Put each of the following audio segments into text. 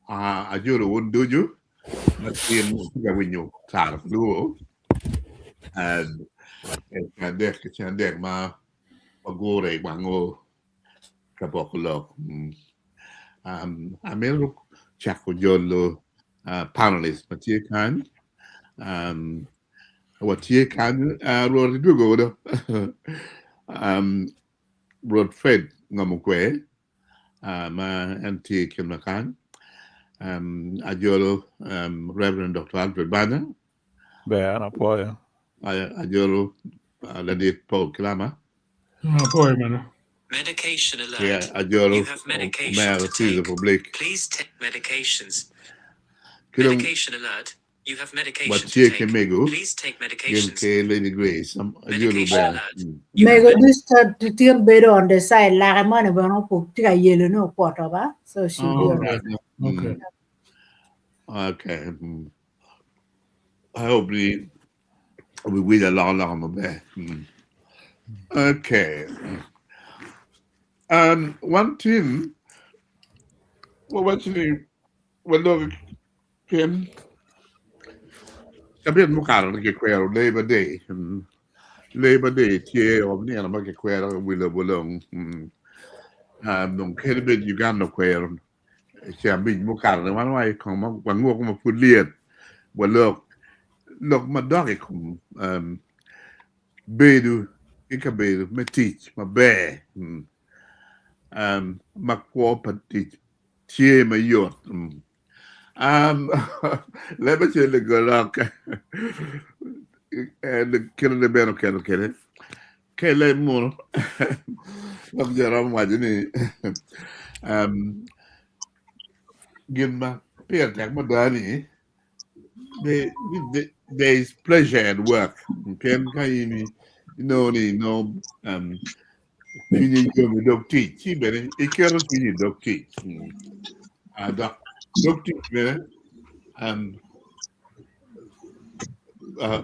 Ah, ajolo wun ducu ma tye tye ka winyo caro luo and cen adek ma wagure i wango ka boko lok. Um, amito cako jolo uh, panelist ma tye kany. Um, watye kany, uh, Rwot idwogo do. um, Rwot Fred Ngomo Kwer, uh, ma en tye i kin ma kany. Um, ajolo um, Reverend Dr. Alfred Banya. Ber, an apwoyo. Ajolo uh, Ladit Paul Kilama. Apwoyo bene. Medication alert. Yeah, ajolo You have medication Mayor to Caesar take. Public. Please take medications. Ki dong Medication alert. You have medication to watye ki take. mego Please take gin medications. ki Lady Grace. Ajolo Medication ber. alert. You have Mego med- this tin bedo on the side lake moni bene opuk tye ka yelo ni okwoto ba so she be Oh, on right. Okay. Okay. I hope we we winyo alokaloka maber. Okay. Um, one thing, wawaco ni waloko pien cabit mukato ni kikwero Labor Day. Labor Day tye o nino ma kikwero i wi lobo long. Um, dong kadi bed Uganda okwero ceng abic mukato ni wan wa i kong ma wanguko ma pud lyet walok lok madok i kom um, bedo ki kabedo me tic maber um, ma kwo pa tic tye mayot. Um, leb acel ligolok kite ni bene oketo kede ka ileb munu dok jo romo waco ni um, gin ma pire tek mada ni there is pleasure at work pien ka in inongo ni inongo um, cwinyi yom i dog tic ci bene iketo cwinyi i dog tic uh, dok dog tic bene um, uh,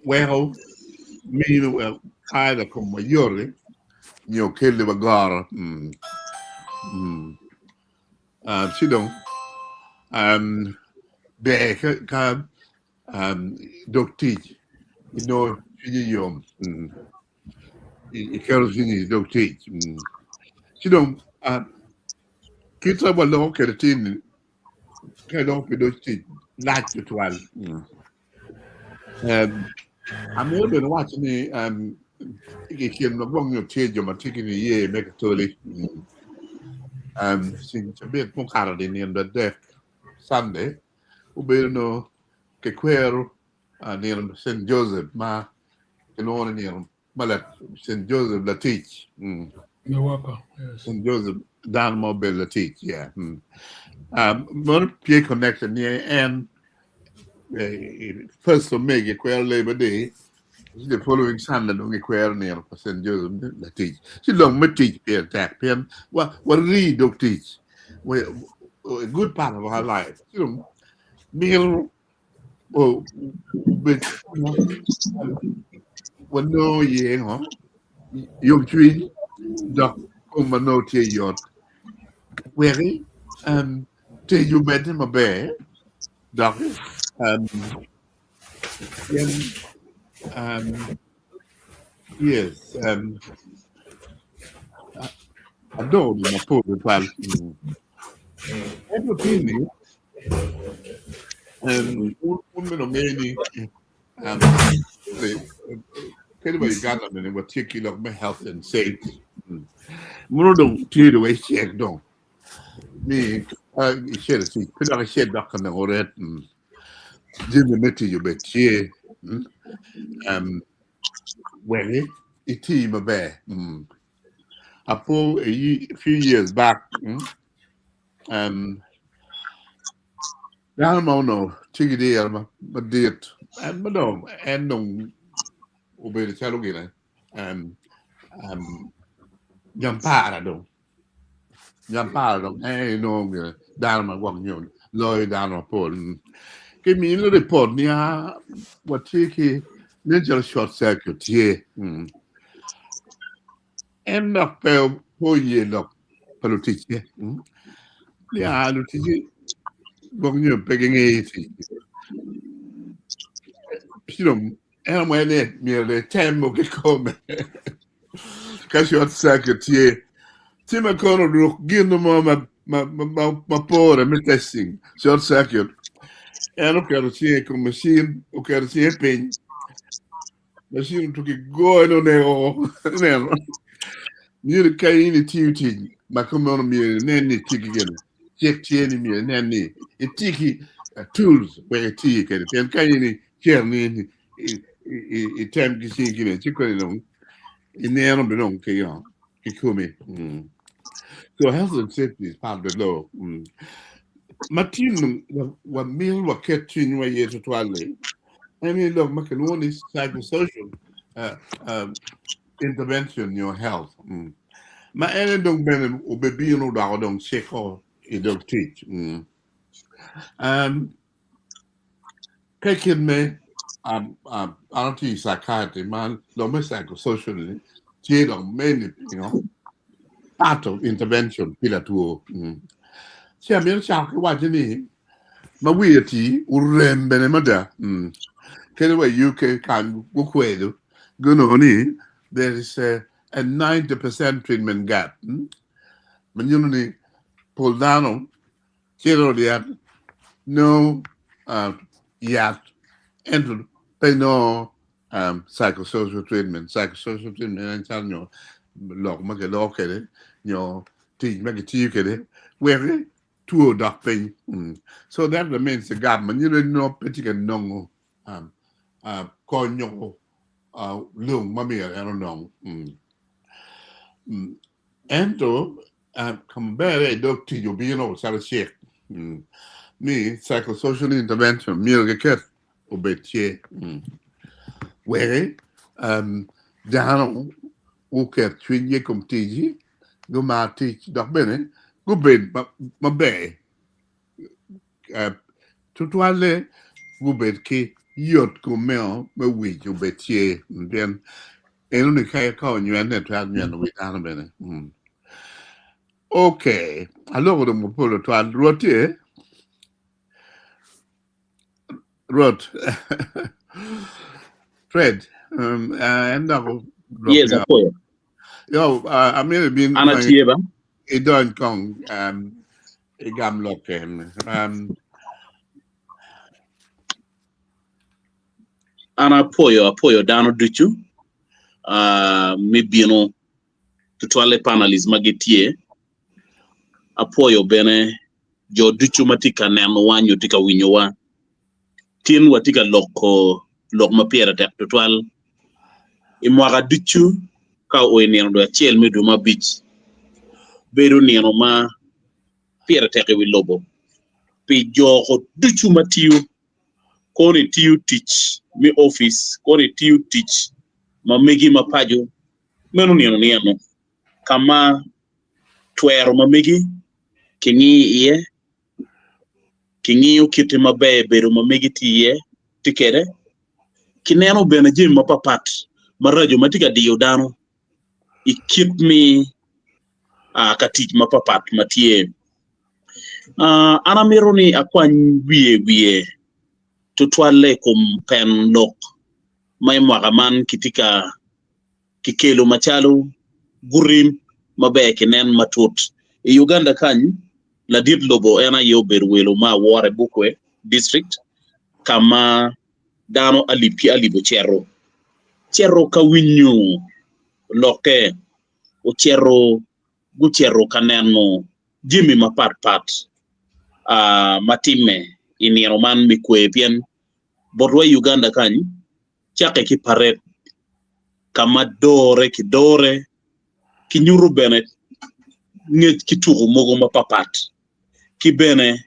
weko mino either kom mayot nyo keli wa goro mm. Mm. Uh, ci dong um, ber ka, ka um, dog tic inongo cwinyi yom mm. iketo cwinyi i dog tic mm. Ci dong uh, kit ma waloko kwede tin-ni ka iloko pi dog tic lac tutwal mm. Um, amito bene waco ni um, i kin ma gwok nyo tye jo ma tye ki niye me Katoli mm. um, ceng cabit mukato ni nino adek Sunday obedo no kikwero uh, nino St. Joseph ma kilwongo ni nino ma la St. Joseph latic mm. The worker, yes. St. Joseph dano ma obedo latic yeah. mm. um, mono tye connected ni en eh, first of May gikwero Labor Day the following Sunday dong gikwero nino pa St. Joseph latic ci dong me tic pire tek pien wa warii dog tic we, a good part of our life ci dong mito obed wanongo iye ngo yomcwiny dok kom ma nongo tye yot weki um, tic omedde maber dok um, pien um, yes um, adoo ni mapol tutwal mm. Ento tin-ni um, un bene wungeyo ni um, kadi wa Uganda bene watye ki lok me health and safety. Mm. Muno dong tye dong ecek dong ni ka icito i tic pe dok icit dok ka nongo ret mm. Jami me tic obed tye mm. um, wek iti maber. Mm. Apo a few years back mm, um, dano ma onongo tye ki diro madit en ma dong en dong obedo calo gine um, um, nyampara dong nyampara dong en inongo gine dano ma gwok nyo loyo dano mapol ki mino report ni a watye ki nen calo short circuit tye mm. En dok pe oye lok pa luticce. Ya, luticce gwok nyo pe gingeyo tic. Ci dong en omwene ni myero etemo kikome ka short circuit tye. Ci ma kono ruk gin mo ma pore me testing short circuit. En oketo cinge i kom macin, oketo cinge piny. Macin otuki goyo ni oneko ineno. Myero ka in itiyo tic ma kumeno myero inen ni itye ki gin cik tye ni myero inen ni itye ki tools wek iti kwede pien ka in icito ni item ki cingi gine ci koni dong ineno bene dong ki ki komi. So health and safety is part of the law. Ma tin wamito waket cwinywa iye tutwal-li en aye lok ma kilwongo ni psychosocial intervention nyo health ma en aye dong bene obibino odoko dong ciko i dog tic. Ka kit me an atye i psychiatry ma lok me psychosocial ni tye dok mainly pingo part of intervention pi latwo. Ci amito cako ki waco ni ma wiye tii orem bene mada kadi wa i UK kany gukwedo gunongo ni there is a 90% treatment gap ma nyuto ni pol dano cito i ot yat nongo yat ento pe nongo psychosocial treatment. Psychosocial treatment en calo nyo lok ma kiloko kwede nyo tic ma kitiyo kwede wek two odok piny. So that remains the gap ma nyuto ni nongo pe tye ka nongo konyo lung ma myero en onong. Ento ka maber aye dog tic obino calo cik ni psychosocial intervention myero kiket obed tye wek dano guket cwinygi i kom ticgi, gumar tic dok bene gubed maber tutwalle gubed ki yot kom me wic obed tye pien enoni ka onywene twero nyweno wi dano bene. Ok, aloko dong mapol tutwal. Rwot tye? Rwot. Fred, en dok Yes, apoyo. Yo, amito ibin An atye ba. Idony kong igam lok en. An apoyo, apoyo dano ducu me bino tutwalle panelists ma gitye. Apwoyo bene jo ducu ma tye ka nenowa nyo tye ka winyowa. Tin watye ka loko lok ma pire tek tutwal. I mwaka ducu ka oo i nino dwe acel me dwe me abic, bedo nino ma pire tek i wi lobo pi jo ducu ma tiyo kono itiyo tic me opic, kono itiyo tic ma megi ma paco, meno nino ni eno ka ma twero ma megi kingiyo iye, kingiyo kite maber bedo ma megi tye iye tye kwede, kineno bene jami mapapat maraco ma tye ka diyo dano i kit me ka tic mapapat ma tye. An amito ni akwany wiye wiye tutwalle i kom pen lok ma i mwaka man kitye ka kikelo macalo guti maber kinen matut. I Uganda kany, ladit lobo en aye obedo welo me awora i Bukwe District ka ma dano alip ki alip ocito cito ka winyo lokke, ocito gucito ka neno jami mapat pat ma timme i nino man me kwer pien botwa i Uganda kany cakke ki paret ka ma dore ki dore ki nyuto bene ngec ki tuko mogo mapapat ki bene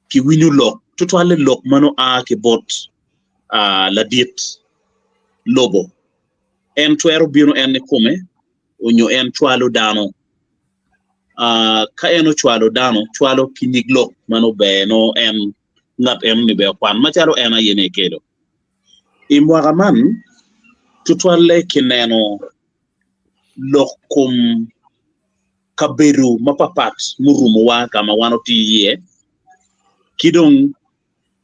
ki winyo lok tutwalle lok ma nongo a ki bot ladit lobo en twero bino en kikome onyo en cwalo dano ka en ocwalo dano cwalo ki nyig lok ma nongo ber nongo en ngat enoni bene okwan macalo en aye ni ekelo. I mwaka man tutwalle kineno. Lok kom kabedo mapatpat murumowa ka ma wan otiyo iye, ki dong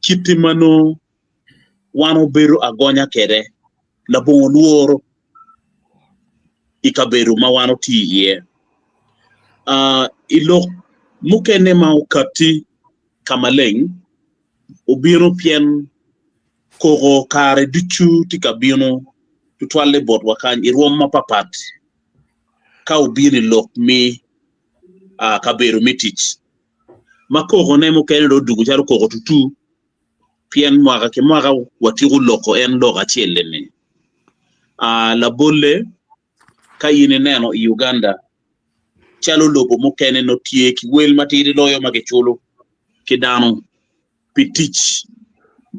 kit ma nongo wan obedo agonya kwede labongo lworo i kabedo ma wan otiyo iye. I lok mukene ma okatti ka maleng obino pien koko kare ducu tye ka bino tutwalle botwa kany i rwom mapatpat ka obino i lok me kabedo me tic ma kokone mukene dong odwogo calo koko tutu pien mwaka ki mwaka watiko loko en lok acel-li-ni. Labolle ka in ineno i Uganda calo lobo mukene nongo tye ki wel matidi loyo ma kiculo ki dano pi tic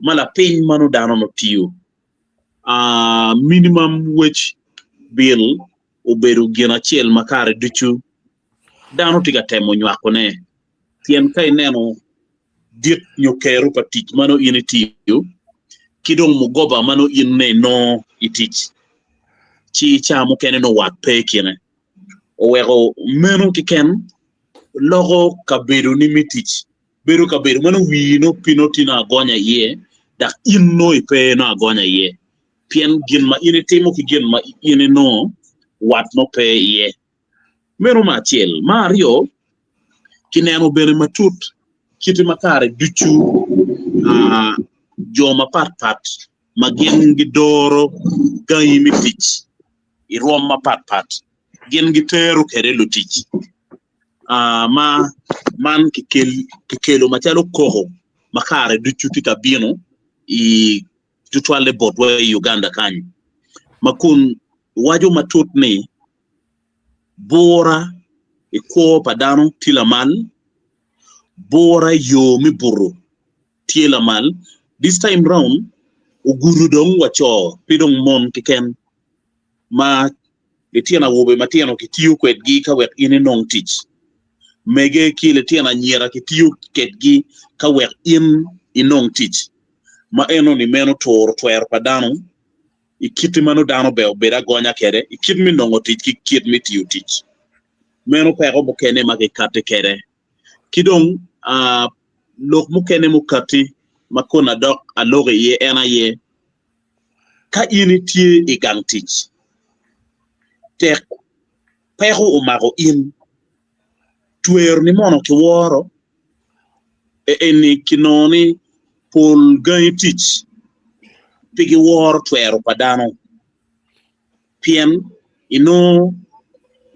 ma lapiny ma nongo dano nongo tiyo. Minimum wage bill obedo gin acel ma kare ducu dano tye ka temo nywakone pien ka ineno dit nyo kero pa tic ma nongo in itiyo ki dong mugoba ma nongo in inongo i tic ci ca mukene nongo wat pe i kine oweko meno keken loko kabedoni me tic bedo kabedo ma nongo wii nongo pe nongo tye nongo agonya iye dok in nongo ipe nongo agonya iye pien gin ma in itimo ki gin ma in inongo wat nongo pe iye. Meno me acel. Me aryo, kineno bene matut kite ma kare ducu jo mapatpat ma gin gidoro gangi me tic i rwom mapatpat gin gitero kwede lutic ma man kikelo macalo koko ma kare ducu tye ka bino i tutwalle botwa i Uganda kany ma kun waco matut ni bura i kwo pa dano tye lamal, bura i yo me buto tye lamal, this time round ogudo dong wa co pe dong mon keken ma litino awobe matino kitiyo kwedgi ka wek in inong tic, mege ki litino anyira kitiyo kwedgi ka wek in inong tic ma enoni meno turo twero pa dano i kit ma nongo dano ber obed agonya kwede i kit me nongo tic ki kit me tiyo tic. Meno peko mukene ma kikati kwede. Ki dong lok mukene mukati ma kun adok aloko iye en aye ka in itye i gang tic tek peko omako in tweroni mono kiworo eni kinongo ni pol gangi tic pe giworo twero pa dano pien inongo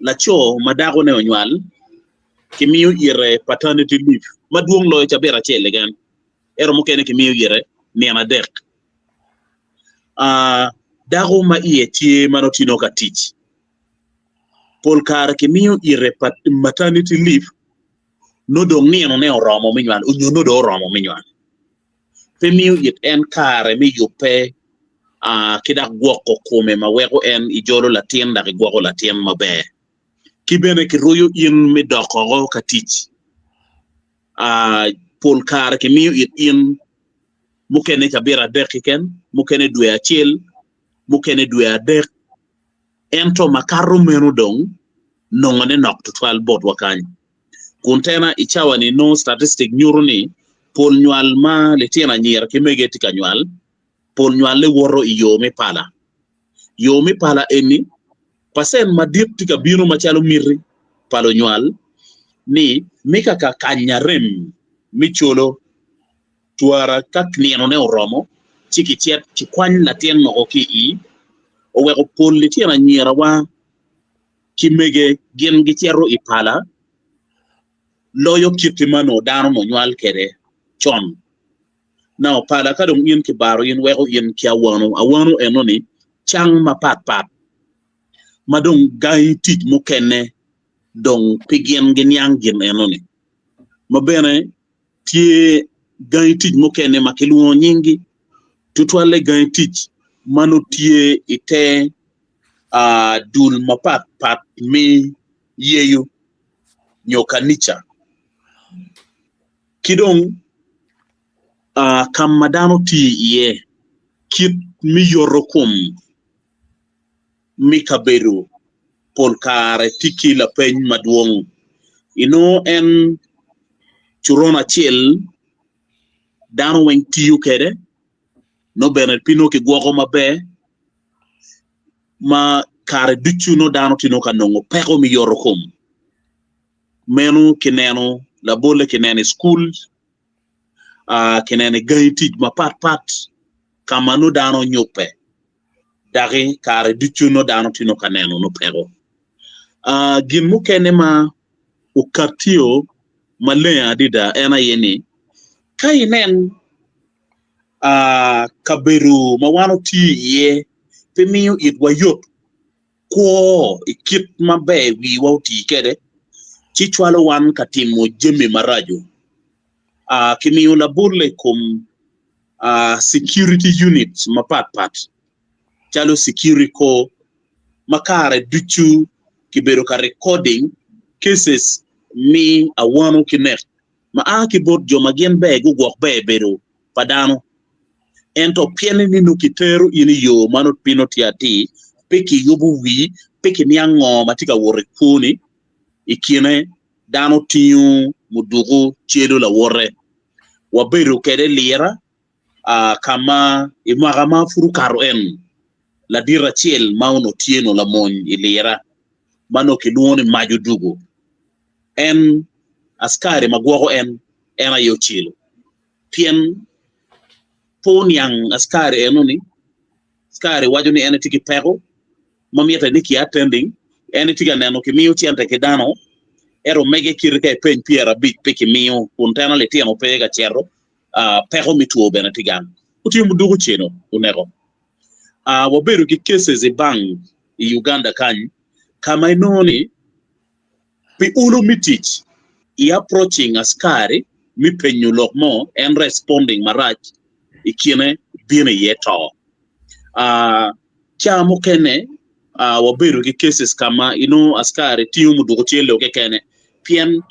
laco ma dakone onywal kimiyo ite paternity leave madwong loyo cabit acel keken ento mukene kimiyo ite nino adek. Dako ma iye tye ma nongo tye nongo ka tic pol kare kimiyo ite maternity leave nongo dong ninone oromo me nywal nyo nongo dong oromo me nywal. Pe miyo it en kare me yubbe ki dok gwoko kome ma weko en ijolo latin dok igwoko latin maber. Ki bene kiruyo in me dok oko ka tic. Pol kare kimiyo it in mukene cabit adek keken, mukene dwe acel, mukene dwe adek. Ento makato meno dong nongone nok tutwal botwa kany. Kun tena i cawa-ni nongo statistic nyuto ni pol nywal ma litino anyira ki mege tye ka nywal, pol nywale woto i yo me pala. Yo me pala eni, pacent madit tye ka bino macalo miti pa lunywal ni me ka ka kanyo arem me colo twara ka ninone oromo ci kicit kikwany latin woko ki i oweko pol litino anyirawa ki mege gin gicito i pala loyo kit ma onongo dano onongo nywal kwede con. Now pala ka dong in kibaro in weko in ki awano, awano enoni cang mapat pat ma dong gangi tic mukene dong pi gin giniang gin enoni ma bene tye gangi tic mukene ma kilwongo nyinggi tutwalle gangi tic ma nongo tye i te dul mapatpat me yeyo nyo kanica ki dong ka ma dano tiyo iye kit me yoto kom me kabedo. Pol kare tye ki lapeny madwong. Inongo en coron acel dano weng tiyo kwede nongo bene pe nongo kigwoko maber ma kare ducu nongo dano tye nongo ka nongo peko me yoto kom. Meno kineno labolle kineno i cukul, kineno i gangi tic mapatpat ka ma nongo dano nyubbe daki kare ducu nongo dano tye nongo ka neno nongo peko. Gin mukene ma okatio maleng adada en aye ni ka inen kabedo ma wan otiyo iye pe miyo itwa yot kwo i kit maber wiwa oti kwede ci cwalo wan ka timo jami maraco. Kimiyo labolle i kom security units mapatpat calo Securico ma kare ducu kibedo ka recording cases me awano ki nek ma a ki bot jo ma gin ber gugwok ber bedo pa dano. Ento pien ni nongo kitero in i yo ma nongo pe nongo tye atir, pe kiyubo wii, pe kiniang ngo ma tye ka wot i kwoni, i kine dano tingo muduku celo lawote. Wabedo kwede lira ka ma i mwaka ma pud okato en, ladit acel ma onongo tye nongo lamony i lira ma nongo kilwongo ni Mac Odugo, en askari ma gwoko en, en aye ocelo. Pien pe oniang askari eno-ni, askari waco ni en etye ki peko ma mitte ni ki attending, en etye ka neno kimiyo cente ki dano, ento mege kite ka ipeny 50 pe kimiyo kun teno litino pe ka cito, peko me two bene tye gang. Otingo muduku ceno oneko. Wabedo ki cases i bank i Uganda kany ka ma inongo ni Pi olo me tic, i approaching askari me penyo lok mo en responding marac i kine bino iye to. Ca mukene wabedo ki cases ka ma inongo askari tingo muduku cel-lo kekene pien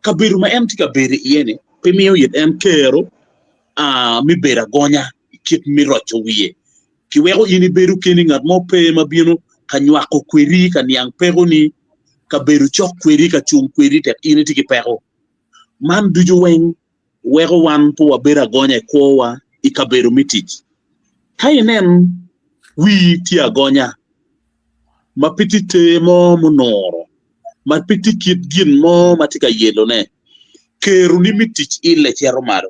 kabedo ma en tye ka bedo iye ni pe miyo it en kero me bedo agonya i kit me roco wiye. Kiweko in ibedo keni, ngat mo pe ma bino ka nywako kwedi, ka niang pekoni, ka bedo cok kwedi, ka cung kwedi tek in itye ki peko. Man ducu weng weko wan pe wabedo agonya i kwowa i kabedo me tic. Ka inen wii tye agonya ma pe tye ter mo munuro, ma pe tye kit gin mo ma tye ka yelone, keroni me tic ille cito malo.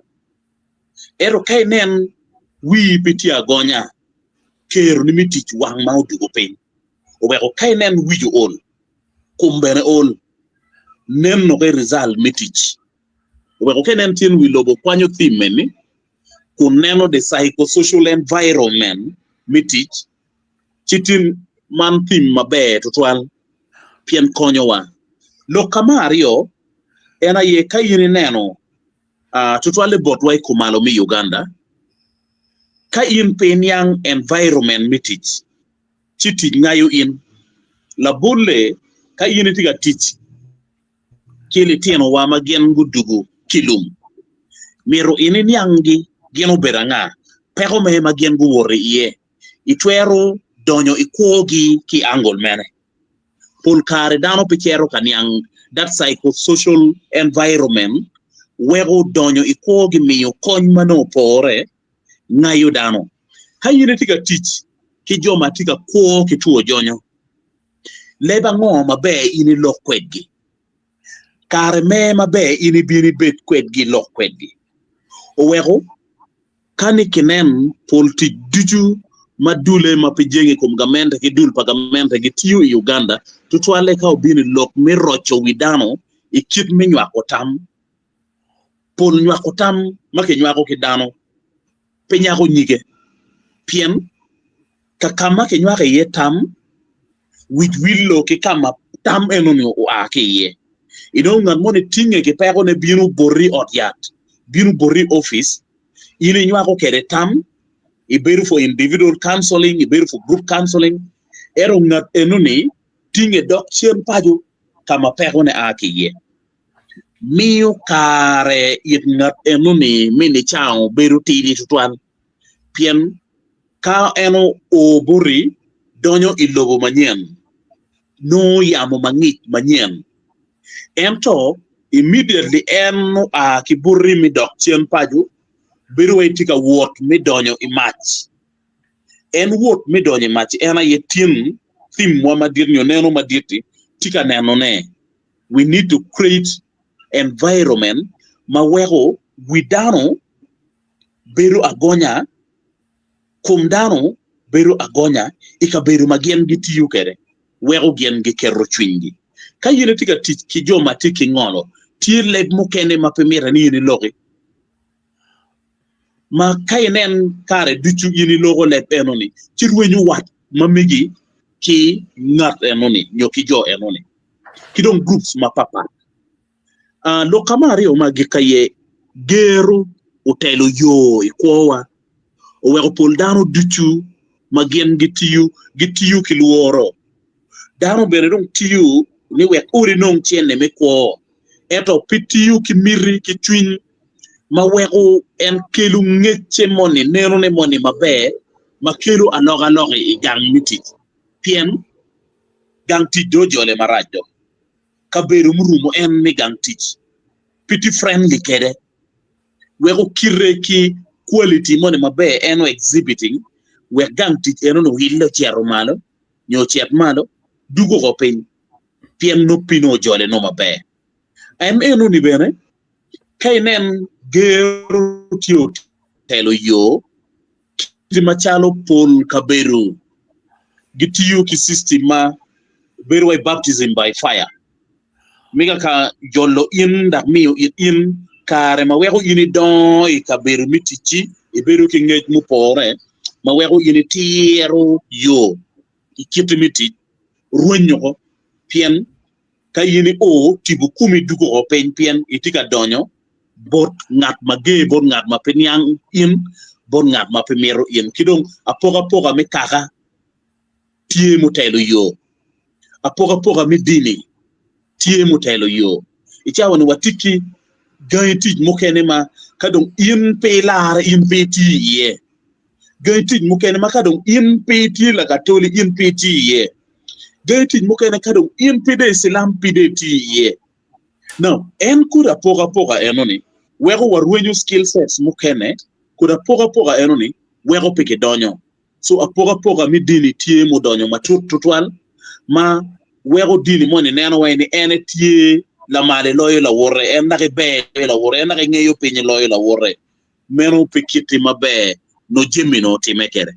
Ento ka inen wii pe tye agonya, keroni me tic wang ma odwogo piny. Oweko ka inen wic ool, kom bene ol, neno ki result me tic. Oweko ka inen tyen wi lobo kwanyo theme eni kun neno the psychosocial environment me tic, ci tin man theme maber tutwal pien konyowa. Lok ka me aryo en aye ka in ineno tutwalle botwa i kumalo me Uganda, ka in pe iniang environment me tic, ci tic ngayo in. Labolle, ka in itye ka tic ki litinowa ma gin gudugo ki lum, myero in inianggi gin obedo anga, peko me ma gin guwoto iye, itwero donyo i kwogi ki i angle mene. Pol kare dano pe cito ka niang that psychosocial environment weko donyo i kwogi miyo kony ma nongo opore ngayo dano. Ka in itye ka tic ki jo ma tye ka kwo ki two jonyo, leb ango maber in ilok kwedgi? Kare me maber in ibin ibed kwedgi ilok kwedgi? Oweko Ka ni kinen, pol tic ducu ma dule ma pe jenge i kom gamente ki dul pa gamente gitiyo i Uganda, tutwalle ka obino i lok me roco wi dano i kit me nywako tam. Pol nywako tam ma kinywako ki dano pe nyako nyige pien ka ka ma kinywako iye tam, wic willo ki ka ma tam enoni oa ki iye. Inongo ngat moni tinge ki pekone bino boti i ot yat, bino boti i opic, in inywako kwede tam, ibedo for individual counseling, ibedo for group counseling, ento ngat enoni tinge dok cen paco ka ma pekone a ki iye. Miyo kare it ngat enoni me nicango bedo tidi tutwal pien ka en oo boti donyo i lobo manyen. Nongo yamo mangic manyen. Ento immediately en oa ki buti mi dok cen paco, bedo wai tye ka wot mi donyo i mac. En wot mi donyo i mac en aye tin theme wa madit nyo neno madit-ti tye ka nenone. We need to create environment ma weko wi dano bedo agonya, kom dano bedo agonya i kabedo ma gin gitiyo kwede, weko gin giketo cwinygi. Ka in itye ka tic ki jo ma tye ki ngolo, tye leb mukene ma pe mitte ni in iloki. Ma ka inen kare ducu in iloko leb enoni, ci rwenyo wat ma megi ki ngat enoni nyo ki jo enoni, ki dong groups mapatpat. Lok ka me aryo ma agik aye gero otelo yo i kwowa oweko pol dano ducu ma gin gitiyo gitiyo ki lworo. Dano bene dong tiyo ni wek odi nong cente me kwo ento pe tiyo ki miti ki cwiny ma weko en kelo ngecce moni nenone moni maber ma kelo alokaloka i gang me tic pien gang tic dong ojole marac dong. Kabedo murumo en me gang tic pe tye friendly kede weko kite ki quality moni maber en o exhibiting wek gang tic enoni oile ocito malo nyo ocit malo dugo oko piny pien nongo pe nongo ojole nongo maber. En enoni bene ka inen gero tye otelo yo Kit macalo pol kabedo gitiyo ki system ma bedo wai baptism by fire, mega ka jolo in dok miyo it in kare ma weko in idongo i kabedo me ticci, ibedo ki ngec mupore ma weko in itiro yo i kiti me tic, rwenyo ko pien Ka in io, tipo komi dugo oko piny pien itye ka donyo bot ngat mager, bot ngat ma pe niang in, bot ngat ma pe mito in. Ki dong apokapoka me kaka tye mutelo yo, apokapoka me dini tye mutelo yo. I cawa-ni watye ki gangi tic mukene ma ka dong in pe ilarre, in pe itiyo iye. Gangi tic mukene ma ka dong in pe itye Lakatoli, in pe itiyo iye. Gangi tic mukene ka dong in pe dong Icilam pe dong itiyo iye. Now, en kodi apokapoka enoni weko warwenyo skill sets mukene, kodi apokapoka enoni weko pe kidonyo. So apokapoka me dini tye mudonyo matut tutwal ma weko dini moni neno wai ni en etye lamal eloyo lawote, en dok eber loyo lawote, en dok engeyo piny loyo lawote. Meno pe kiti maber nongo jami nongo otime kwede.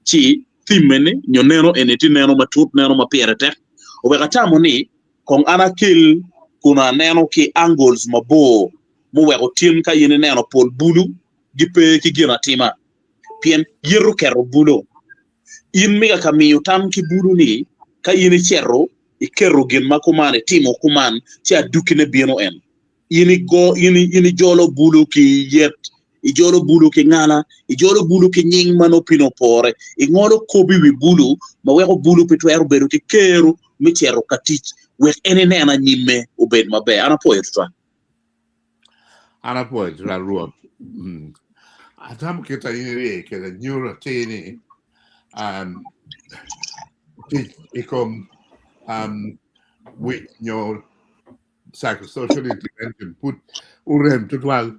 Ci theme eni nyo neno eni tye neno matut, neno ma pire tek. Oweko atamo ni kong an akel kun aneno ki angles mabor muweko tin ka in ineno pol bulu gipe ki gin atima pien yeto keto bulu. In mega ka miyo tam ki bulu ni ka in icito iketo gin ma kuman itimo kuman ci adukine bino en. In igo, in, in ijolo bulu ki yet, ijolo bulu ki ngala, ijolo bulu ki nying ma nongo piny opore, ingolo kop i wi bulu ma weko bulu pe twero bedo ki kero me cito ka tic wek en inen anyimme obed maber. An apwoyo tutwal. An apwoyo tutwal Rwot. Mm. Atamo kit a in irye kwede nyuto atir ni um, tic i kom um, wic nyo psychosocial intervention pud orem tutwal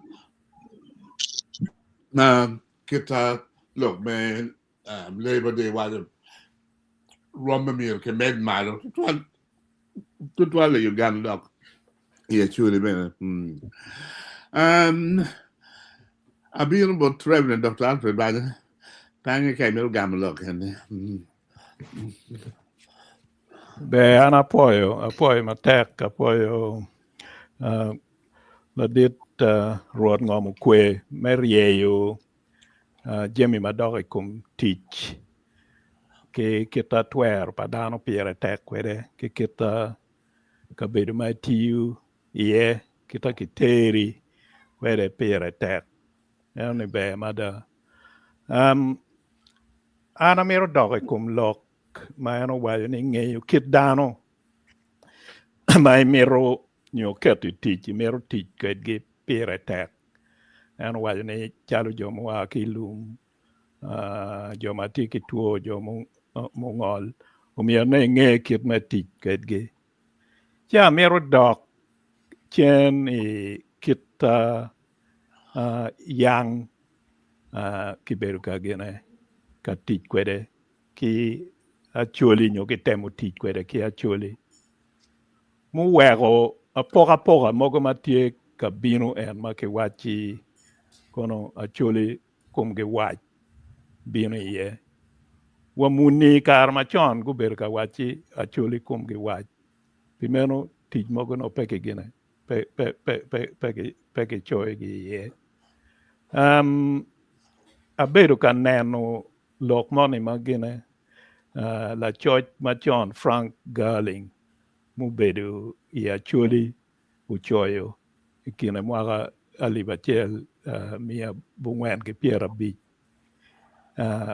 ma kita lok me um, Labor Day waco rwom me myero kimed malo tutwal tutwal i Uganda dok i Acholi bene. Mm. Um, abino bot Reverend Dr. Alfred Baja pange ka imito gamo lok eni. Mm. Ber an apwoyo, apwoyo matek, apwoyo uh, ladit uh, Rwot ngom okwe me ryeyo uh, jami madok i kom tic ki kita twero pa dano pire tek kwede ki kita kabedo ma itiyo iye kita kiteri kwede pire tek eno ni ber mada. Um, an amito dok i kom lok ma en owaco ni ngeyo kit dano ma imito nyo keto i tic imito tic kwedgi pire tek. En owaco ni calo jo mua ki i lum, jo ma tye ki two, jo mungol. Omyero ne inge kit me tic kwedgi. Ci amito dok cen i kit yang kibedo ka gine ka tic kwede ki Acholi nyo kitemo tic kwede ki Acholi muweko apokapoka mogo ma tye ka bino en ma kiwacci kono Acholi komgi wac bino iye. Wa muni i kare macon gubedo ka wacci Acholi komgi wac pi meno tic mogo nongo pe kigine pe pe pe pe pe pe kicoyogi iye. Um, abedo ka neno lok moni ma gine uh, lacoc macon Frank Garling mubedo i Acholi ocoyo i kine mwaka 1950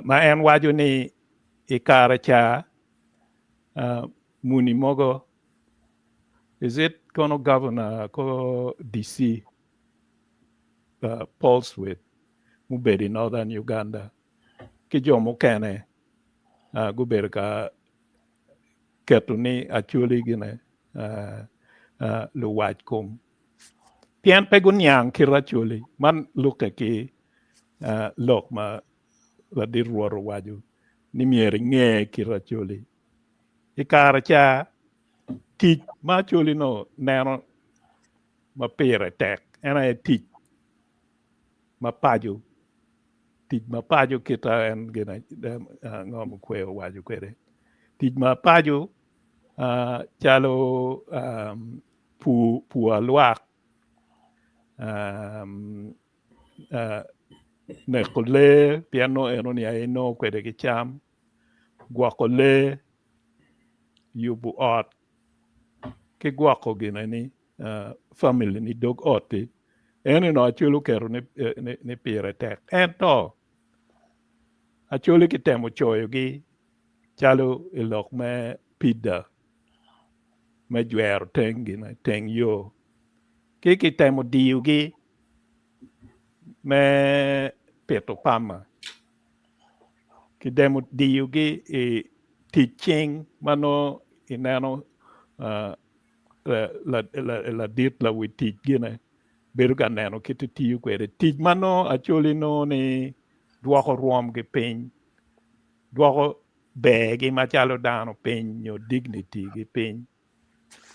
ma en waco ni i kare ca muni mogo is it kono governor ko DC Paul Sweet mubedo i Northern Uganda ki jo mukene gubedo ka keto ni Acholi gine luwac kom pien pe guniang kit Acholi man lukke ki lok ma ladit Rwot owaco ni myero inge kit Acholi. I kare ca tic ma Acholi nongo neno ma pire tek en aye tic ma paco tic ma paco kita en gin ngo Mukwe owaco kwede tic ma paco calo pur alwak neko lee pien nongo enoni aye inongo kwede ki cam gwoko lee yubo ot ki gwoko gineni family ni dog ot-ti en onongo Acholi oketo ni pire tek ento Acholi kitemo coyogi calo i lok me pida me jwero teng gine teng yo ki kitemo diyogi me pito pama Kidemo diyogi i tic cing ma nongo ineno ladit lawi tic gine bedo ka neno kit etiyo kwede. Tic ma nongo Acholi nongo ni dwoko rwomgi piny, dwoko bergi macalo dano piny nyo dignity-gi piny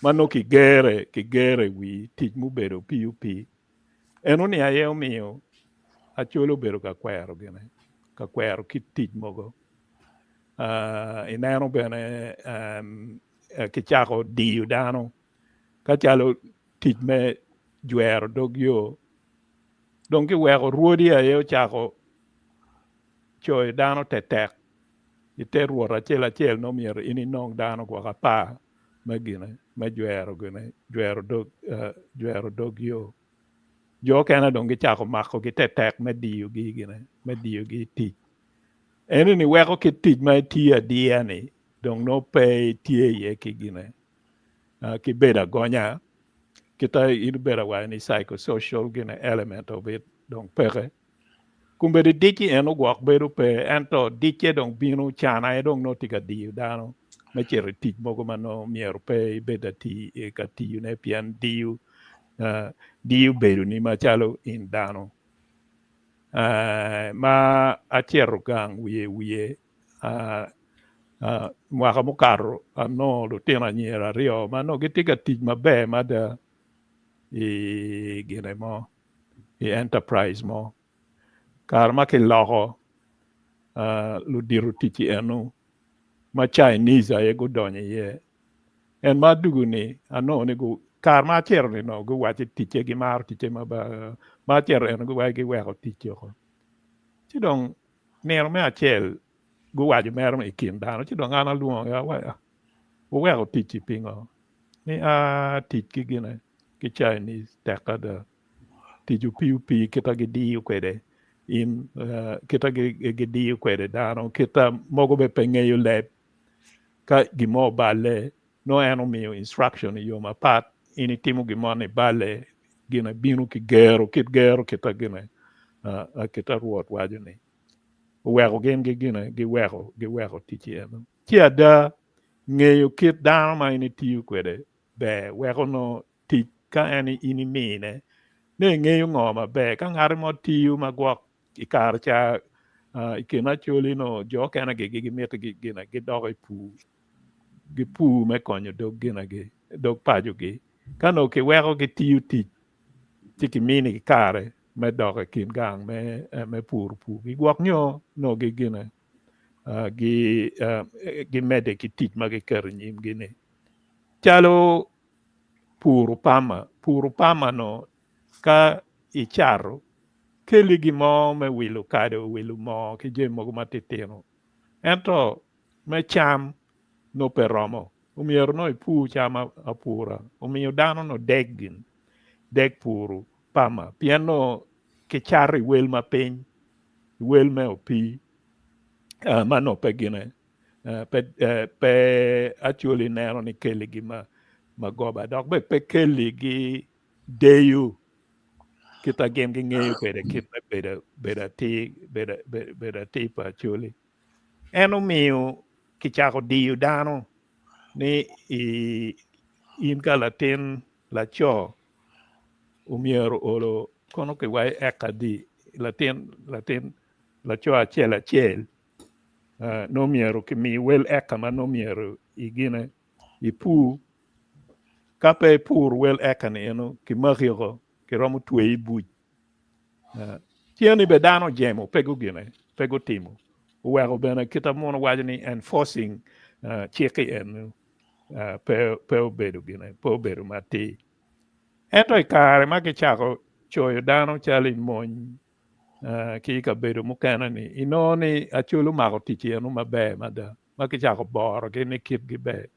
ma nongo kigere kigero i wi tic mubedo PUP. Enoni aye omiyo Acholi obedo ka kwero gine, ka kwero kit tic mogo. Ineno bene kicako diyo dano ka calo tic me jwero dog yo dong kiweko rwodi aye ocako coyo dano tetek i te rwot acel acel nongo myero in inong dano gwok apar me gine me jwero gine jwero dog jwero dog yo. Jo okene dong gicako makogi tetek me diyogi gine me diyogi i tic. Eni-ni weko kit tic ma itiyo adiya-ni dong nongo pe itye iye ki gine ki bedo agonya kita in ibedo awaco ni psychosocial gine element of it dong peke. Kombeddi dic-ci en ogwok bedo pe ento dicce dong bino can aye dong nongo tye ka diyo dano me cito i tic mogo ma nongo myero pe ibed ka tiyone pien diyo diyo bedoni macalo in dano. Ma acito gang wiye wiye mwaka mukato anongo lutino anyira aryo ma nongo gitye ka tic maber mada i gine mo. i enterprise mo. Kare ma kiloko ludito tic eno ma Chinese aye gudonyo iye, en ma adugu-ni anongo ni kare ma acito-ni onongo guwacci ticce gimaro ticce ma acito eno guwaci giweko tic woko. Ci dong nino me acel guwaco mere i kin dano ci dong an alwongogi awaco wuweko tic-ci pingo? Ni aa tic ki gine ki Chinese tek ada. Tic opii opii kita gidiyo kwede in kita gidiyo kwede dano kita mogo bene pe ngeyo leb ka gin mo oballe nongo en omiyo instruction i yo mapat in itimo gin mo ni balle gine bino ki gero kit gero kita gine kita Rwot waco ni oweko gin gine giweko giweko tic eno ci ada. Ngeyo kit dano ma in itiyo kwede ber weko nongo tic ka en in imine ne ingeyo ngo maber. Ka ngati mo tiyo ma gwok i kare ca i kin Acholi nongo jo okene gimito gine gidoko i pur gipur me konyo dog ginegi dog pacogi. Ka nongo kiweko gitiyo tic ci kiminigi kare me dok i kin gang me puro purgi gwok nyo nongo gigine gimedde ki tic ma giketo i nyimgi-ni. Calo puro pama, puro pama nongo ka icato keli gin mo me wilo kado, wilo moo ki jami mogo matitino ento me cam nongo pe romo omyero nongo ipur cam apura omiyo dano nongo deg gin deg puro pama pien nongo kicato i wel ma piny i wel me opii ma nongo pe gine pe actually neno ni keligi magoba dok bene pe keligi deyo kit ma gin gingeyo kwede kit me bedo atir bedo atir pa Acholi. En omiyo kicako diyo dano ni in ka latin laco omyero olo kono kiwaco eka adi latin latin laco acel acel nongo myero kimi wel eka ma nongo myero igine ipur ka pe ipur wel eka ni eno kimaki oko kiromo tweyi i buc tye ni bene dano ojemo pe gugine pe gutimo oweko bene kita muno waco ni enforcing cik-ki eno pe obedo gine pe obedo matir ento i kare ma kicako coyo dano calo i mony ki i kabedo mukene ni inongo ni Acholi omako tic eno maber mada ma kicako borogi ni kitgi ber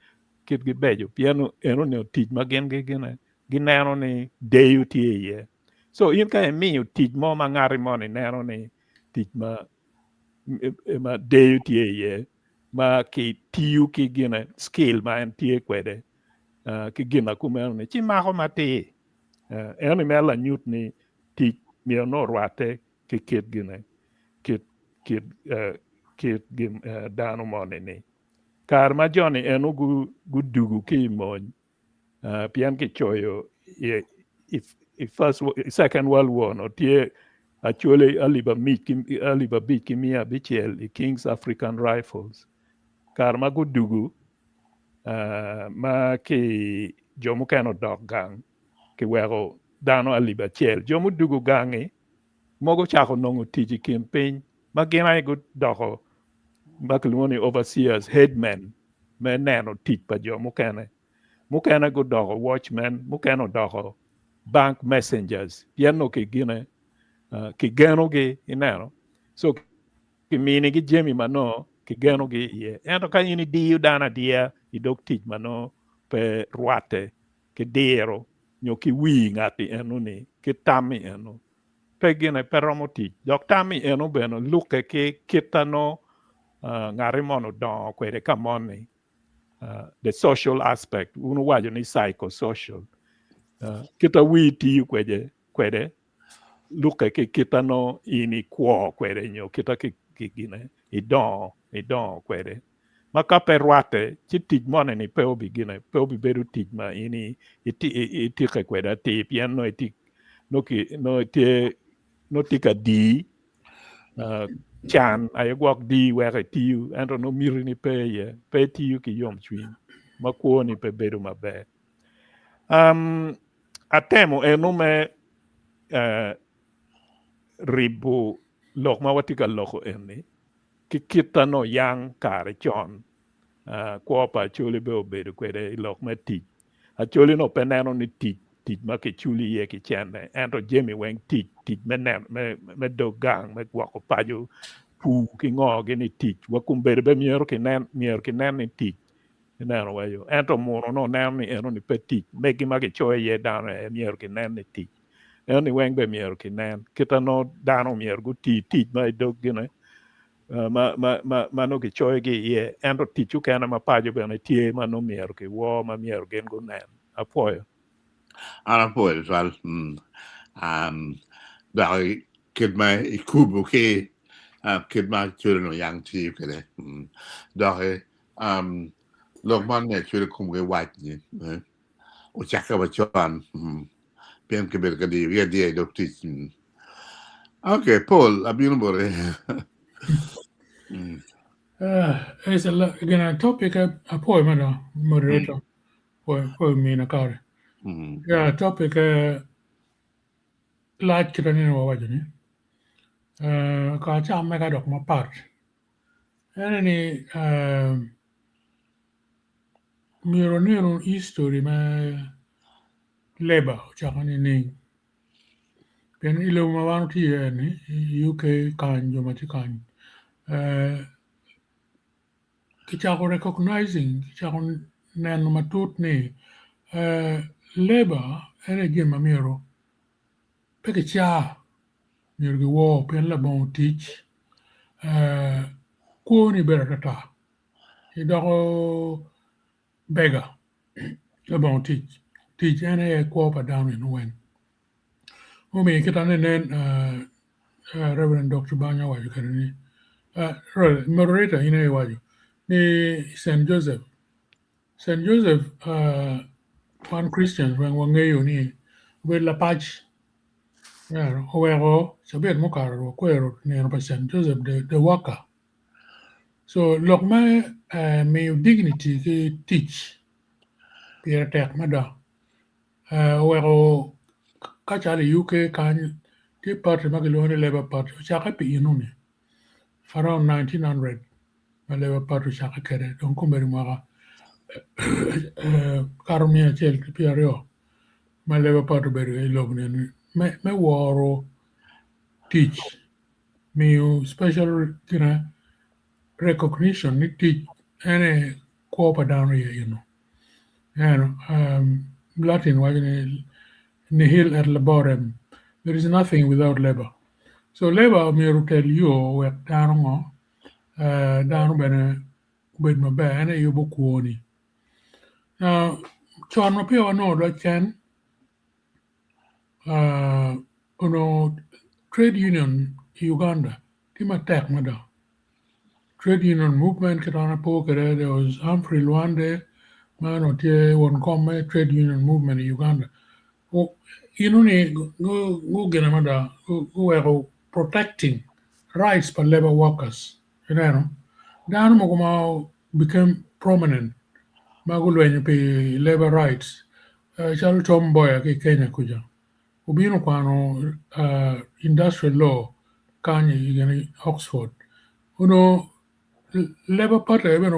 kitgi beco pien eno ni tic ma gin gine gineno ni deyo tye iye so in ka imiyo tic mo ma ngati moni neno ni tic ma ma deyo tye iye ma kitiyo ki gine skill ma en tye kwede ki gin ma kumeno ni ci mako matir eno ni mere lanyut ni tic myero nongo orwatte ki kit gine kit kit kit gin dano moni ni kare ma joni eno gudugu ki i mony pien kicoyo i first i second world war no tye Acholi alip abic ki miya abicel i Kings African Rifles kare ma gudugu ma ki jo mukene odok gang kiweko dano alip acel jo mudugu gangi mogo ocako nongo tic i kin piny ma gin aye gudoko ma kilwongo ni overseers headmen me neno tic pa jo mukene mukene gudoko watchmen mukene odoko bank messengers pien nongo kigine kigenogi ineno so kiminigi jami ma nongo kigenogi iye ento ka in idiyo dano adiya i dog tic ma nongo pe rwatte ki diro nyo ki wi ngati eno-ni ki tammi eno pe gine pe romo tic dok tammi eno bene lukke ki kita nongo ngati moni odongo kwede ka moni the social aspect wun wuwaco ni psychosocial kita wii tiyo kwede kwede lukke ki kita nongo in ikwo kwede nyo kita ki gine idongo idongo kwede ma ka pe rwatte ci tic moni ni pe obigine pe obibedo tic ma in itike kwede atir pien nongo itye nongo tye ka dii can aye gwok dii weko itiyo ento nongo mitini pe iye pe itiyo ki yomcwiny ma kwoni pe bedo maber. Atemo eno me ribo lok ma watye ka loko eni ki kita nongo yang kare con kwo pa Acholi bene obedo kwede i lok me tic. Acholi nongo pe neno ni tic tic ma kiculo iye ki cente ento jami weng tic tic me neno me dog gang me gwoko paco pur ki ngo gini tic wa kombeddi bene myero kinen myero kinen ni tic ineno wa yo ento muno nongo neno ni eno ni pe tic megi ma kicoyo iye dano aye myero kinen ni tic eno ni weng bene myero kinen kita nongo dano myero guti tic ma i dog gine ma ma ma ma nongo kicoyogi iye ento tic okene ma paco bene tye ma nongo myero kiwor ma myero gin gunen apwoyo. An apwoyo tutwal dok kit ma ikubo ki kit ma Acholi onongo yang tiyo kwede dok. Lok man me acwele komgi wac ni eh, ocakke wa con pien kibedo ka diyogi adiya i dog tic. Okay, Paul, abino boti. It's a again a topic apoyo mada moderator poyo mina kare. Yeah, topic lac kita nene wawaco ni ka acam mega dok mapat. Ene ni myero wanenu history me labour ocako nining pien i lobo ma wan watye iye ni i UK kany jo ma tye kany kicako recognizing kicako neno matut ni labour en aye gin ma myero pe kicaa myero giwor pien labongo tic kwoni bedo atata idoko bega labongo tic, tic en aye kwo pa dano eno weng mumiyo kit ma nen Reverend Dr. Banya owaco kwede ni moderator in aye iwaco ni St. Joseph St. Joseph wan Christians weng wangeyo ni obedo lapac oweko cabit mukato wakwero nino pa St. Joseph the worker so lok me miyo dignity ki tic pire tek mada oweko ka calo i UK kany tye party ma kilwongo ni Labour party ocakke pi enoni around 1900 ma Labour party ocakke kwede dong kombeddi mwaka kato miya acel ki pyeraryo ma Labour party obedo i lobo ni me woro tic miyo special gine recognition ni tic en aye kwo pa dano iye eno ineno Latin waco ni nihil et laborem there is nothing without labour so labour myero otel yo wek dano ngo dano bene obed maber en aye yubo kwoni con ma peya wanongo loc ken onongo trade union i Uganda tye matek mada trade union movement kit ma an apo kwede there was Humphrey Lwande ma onongo tye won kom me trade union movement i Uganda eno-ni gugine mada guweko protecting rights pa labour workers ineno dano mogo ma became prominent ma gulwenyo pi labour rights calo Tom Mboya ki i Kenya kuca obino okwano industrial law kany i Oxford onongo labour party aye bene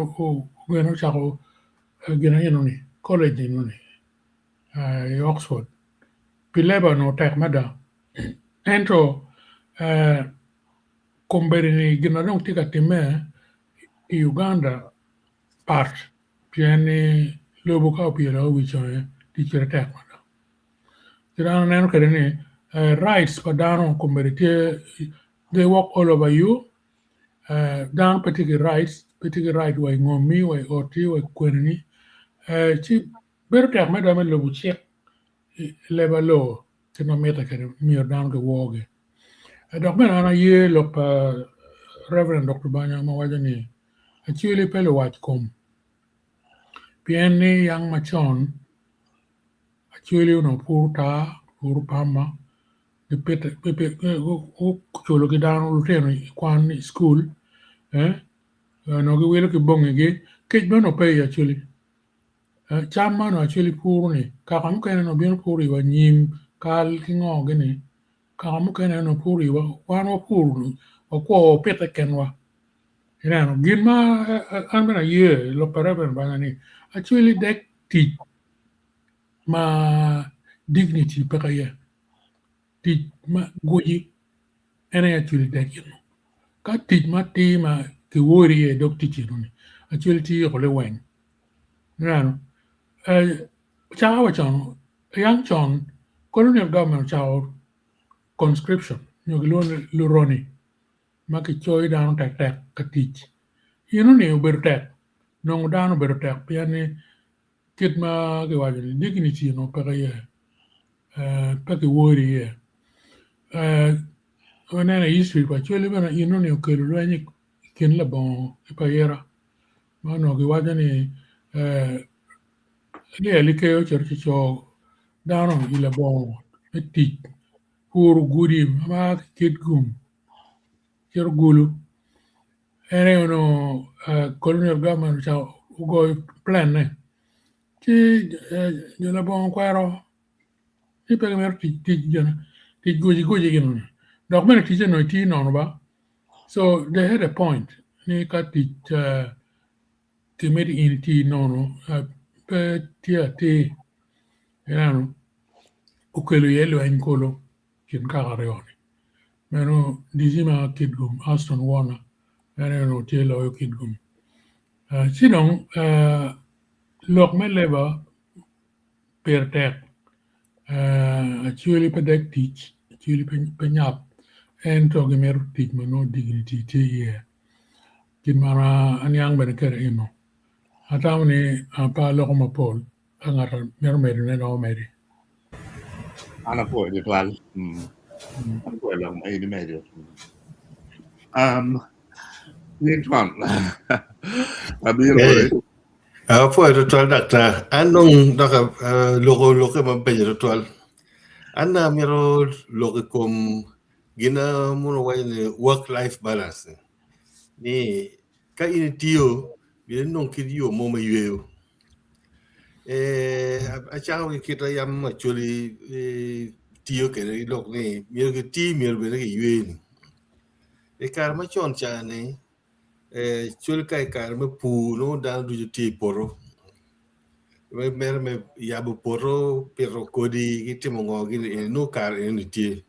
ocako gin enoni college enoni i Oxford pi labour onongo tek mada ento kombeddi ni gin ma dong tye ka timme i Uganda pat pien ni lobo ka opyelo i wi conge tic kwede tek mada. Ci dano neno kwede ni rights pa dano kombeddi tye they work all over you dano pe tye ki rights pe tye ki right wa i ngomi wa i oti wa i kwenini ci bedo tek mada me lubo cik labour law kit ma mitte kwede myero dano giworgi. Dok bene an aye lok pa Reverend Dr. Banya ma waco ni Acholi pe luwac kom pien ni yang macon Acholi onongo puro taa, puro pama, guculo ki dano lutino i kwan i cukul onongo giwilo ki bongigi kec bene onongo pe i Acholi. Cam ma onongo Acholi puro-ni kaka mukene onongo bino puro iwa nyim, kal ki ngo gini kaka mukene onongo puro iwa wan wapuro wakwo wapite kenwa ineno gin ma an bene aye lok pa Reverend Banya ni Acholi dek tic ma dignity peke iye tic ma guci en aye Acholi dek eno ka tic ma atir ma kiwori iye i dog tic enoni Acholi tye ko liweng ineno cako wa con yang con colonial government ocako conscription nyo kilwongo ni luroni ma kicoyo dano tektek ka tic enoni obedo tek nongo dano obedo tek pien ni kit ma kiwaco ni dignity onongo peke iye pe kiwori iye waneno i history pa Acholi bene enoni okelo lweny i kin labongo ki payira ma onongo giwaco ni Lyel Ikeyo ocito ci co dano i labongo me tic puro gudi ma a ki Kitgum cito Gulu. En aye onongo colonial government ocako ogoyo plan-ne ci jo labongo okwero ni pe gimito tic tic gine tic guci guci gini dok bene ticce onongo itiyo nono ba so they had a point ni ka tic kimito in iti nono pe tye atir ineno okelo iye lweny kulu i kin kaka aryo-ni meno DC ma Kitgum Aston Warner en aye onongo tye loyo Kitgum ci dong lok me labour pire tek Acholi pe dek tic Acholi pe nyap ento gimito tic ma nongo dignity tye iye kit ma aniang bene kwede eno atamo ni pe aloko mapol ka ngat mito medone dong omedi. An apwoyo tutwal. Apwoyo lok ma in imedo. Nying twon abiro Eh, kodi. apwoyo tutwal daktar. An dong dok aloko lokke mabeco tutwal. An dong amito lok i kom gin ma muno waco ni work life balance ni ka in itiyo myero inong kit yo mo me yweyo. Acako ki kit ma yam Acholi tiyo kwede ki lok ni myero kiti myero bene kiywe-ni. I kare macon ca-ni cwal ka i kare me pur nongo dano ducu tye i poto mere me yabo poto pito kodi ki timo ngo gini eni nongo kare eni tye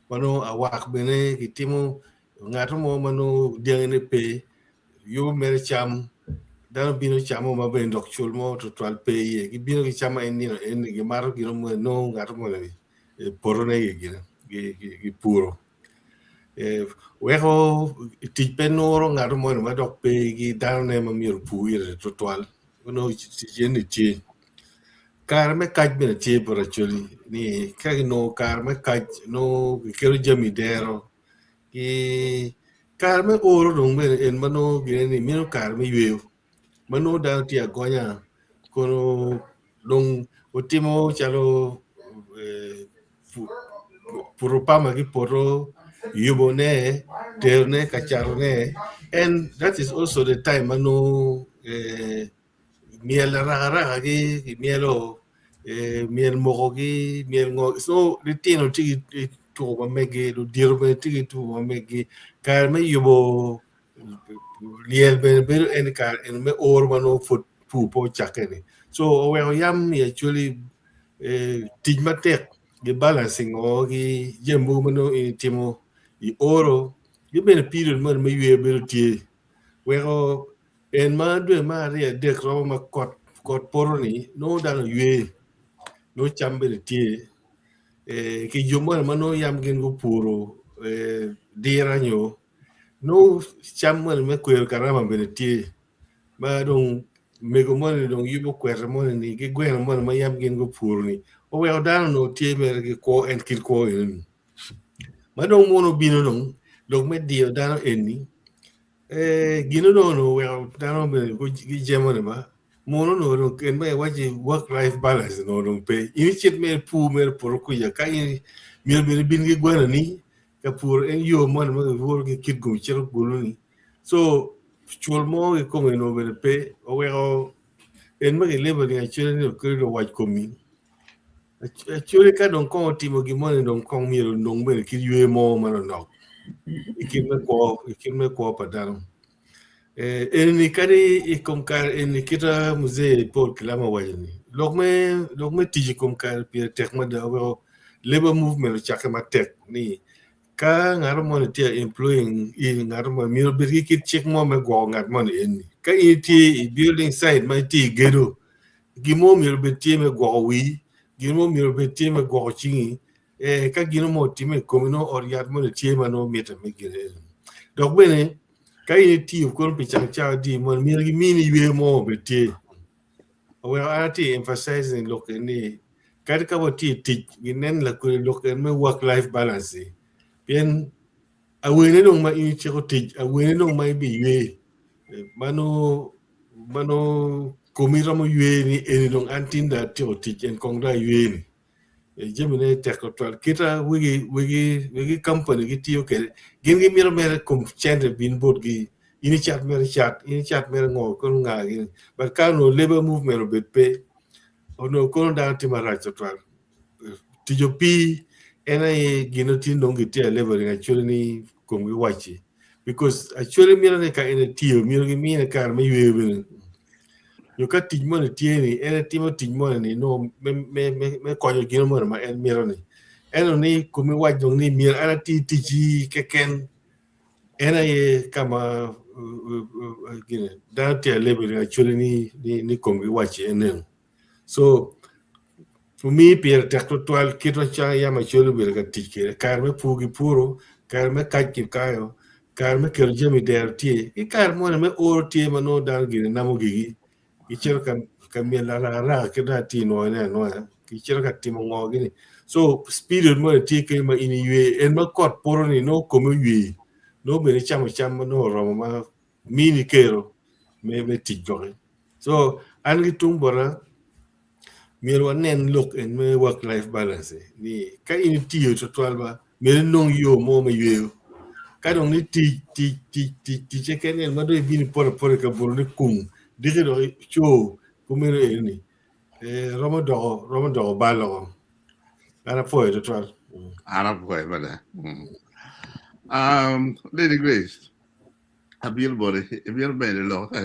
ma nongo awak bene kitimo ngat mo ma nongo dyangine pe yubo mere cam dano bino camo ma bene dok cul mo tutwal pe iye gibino gicamo en nino eni gimato gino mo nongo ngat moni potone gipuro. Weko tic pe nuro ngat moni ma dok pe ki danone ma myero opur ire tutwal nongo tic eni tye. Kare me kac bene tye bot Acholi ni ka ginongo kare me kac nongo kiketo jami i dero ki kare me oro dong bene en ma nongo gine ni meno kare me yweyo ma nongo dano tye agonya kono dong otimo calo puto pama ki poto yubone terone ka catone and that is also the time ma nongo myel arakaraka ki kimyelo myel moko ki myel ngo so litino tye ki tuko ma megi ludito bene tye ki tuko ma megi kare me yubo Lyel bene bedo en i kare eni me oro ma nongo pud pur pe ocakke-ni. Co oweko yam i Acholi tic matek gi balancing o ki jami mogo ma nongo in itimo i oro ki bene period moni me yweyo bedo tye weko en ma dwe me aryo adek romo ma kot kot poto-ni nongo dano ywe nongo cam bene tye ki jo moni ma nongo yam gin gupuro dira nyo Nongo cam moni me kwero karama bene tye ma dong mego moni dong yubo kwete moni-ni ki gweno moni ma yam gin gupuro-ni oweko dano onongo tye mere ki kwo en kit kwo eno-ni. Ma dong mono obino dong lok me diyo dano eni ee gin onongo dong oweko dano bene gijemo-ni ba mono onongo dong en ma iwaci work life balance onongo dong pe in icit mere ipur mere poto kuca ka in myero bene ibin ki gwenoni Ka pur en yo moni ma giworo ki kit gum cito gulu-ni, so cul mo kikome onongo bene pe, oweko en ma gilebo ni acwele ni okelo luwac komi. Acwele ka dong kong otimo gin moni dong kong myero onong bene kit ywe mo manonok i kit me kwo, i kit me kwo pa dano. Eh, eni kadi i kom kare eni kita Muzee Paul Kilama owaco ni lok me lok me tic i kom kare pire tek mada oweko Labour movement ocakke matek ni ka ngat moni tye employing in ngat moni myero obed ki kit cik mo me gwoko ngat moni eni. Ka in itye i building site ma itye i gedo, gin mo myero obed tye me gwoko wii, gin mo myero obed tye me gwoko cingi, eh, ka gin mo otimme i komi nongo ot yat moni tye ma nongo mitte me gin eni. Dok bene ka in itiyo kono pi cang cawa adi moni myero gimini yweyo mo obed tye. Oweko an atye emphasizing lok eni kadi ka watye i tic ginen lakwede lok en me work life balance ni pien awene dong ma in iciko tic awene dong ma ibiywe mano mano Komi romo ywe ni eni dong an tin dong atyeko tic en kong dong aywe ni. Jamine tek tutwal kita wegi wegi wegi company gitiyo kwede gin gimito mere kom cente bin botgi in icat mere cat in icat mere ngo kono nga gini but ka onongo labour movement obed pe onongo kono dano tye marac tutwal tic opii en aye gin ma tin dong gitye ka laboring actually ni komgi wacci because actually mito ni ka en etiyo myero gimine kare me yweyo bene nyo ka tic moni tye ni en etimo tic moni ni nongo me, me, me, me konyo gin moni ma en mito ni ento ni komi wac dong ni myero an ati ticci keken en aye ka ma gine dano tye ka laboring actually ni, ni, ni komgi wacci enenu So, omi pire tek tutwal kit macalo yam Acholi obedo ka tic kwede, kare me pur gipuro, kare me kac kikayo, kare me keto jami i dero tye, ki kare moni me oro tye ma nongo dano gire namo gigi, gicito ka ka myelo arakaraka kit ma atye nwoyone anwoya, gicito ka timo ngo gini. So, period moni tye kenyo ma in iywe, en ma kot poto-ni nongo komi oywe, nongo bene icamo cam ma nongo oromo ma mini kero me me tic doki. So an ki tung bota myero wanen lok en me work life balance ni ka in itiyo twatwal ba myero inong yo mo me yweyo ka dong ni tic tic tic tic tic keken en ma dong ibino ipoto apota i kabuto ni kung diki dok ico kumeno eni eh, romo doko romo doko bal oko an apwoyo twatwal. An apwoyo mada. Mm. Lady Grace. Abiro boti, ibiro medo lok.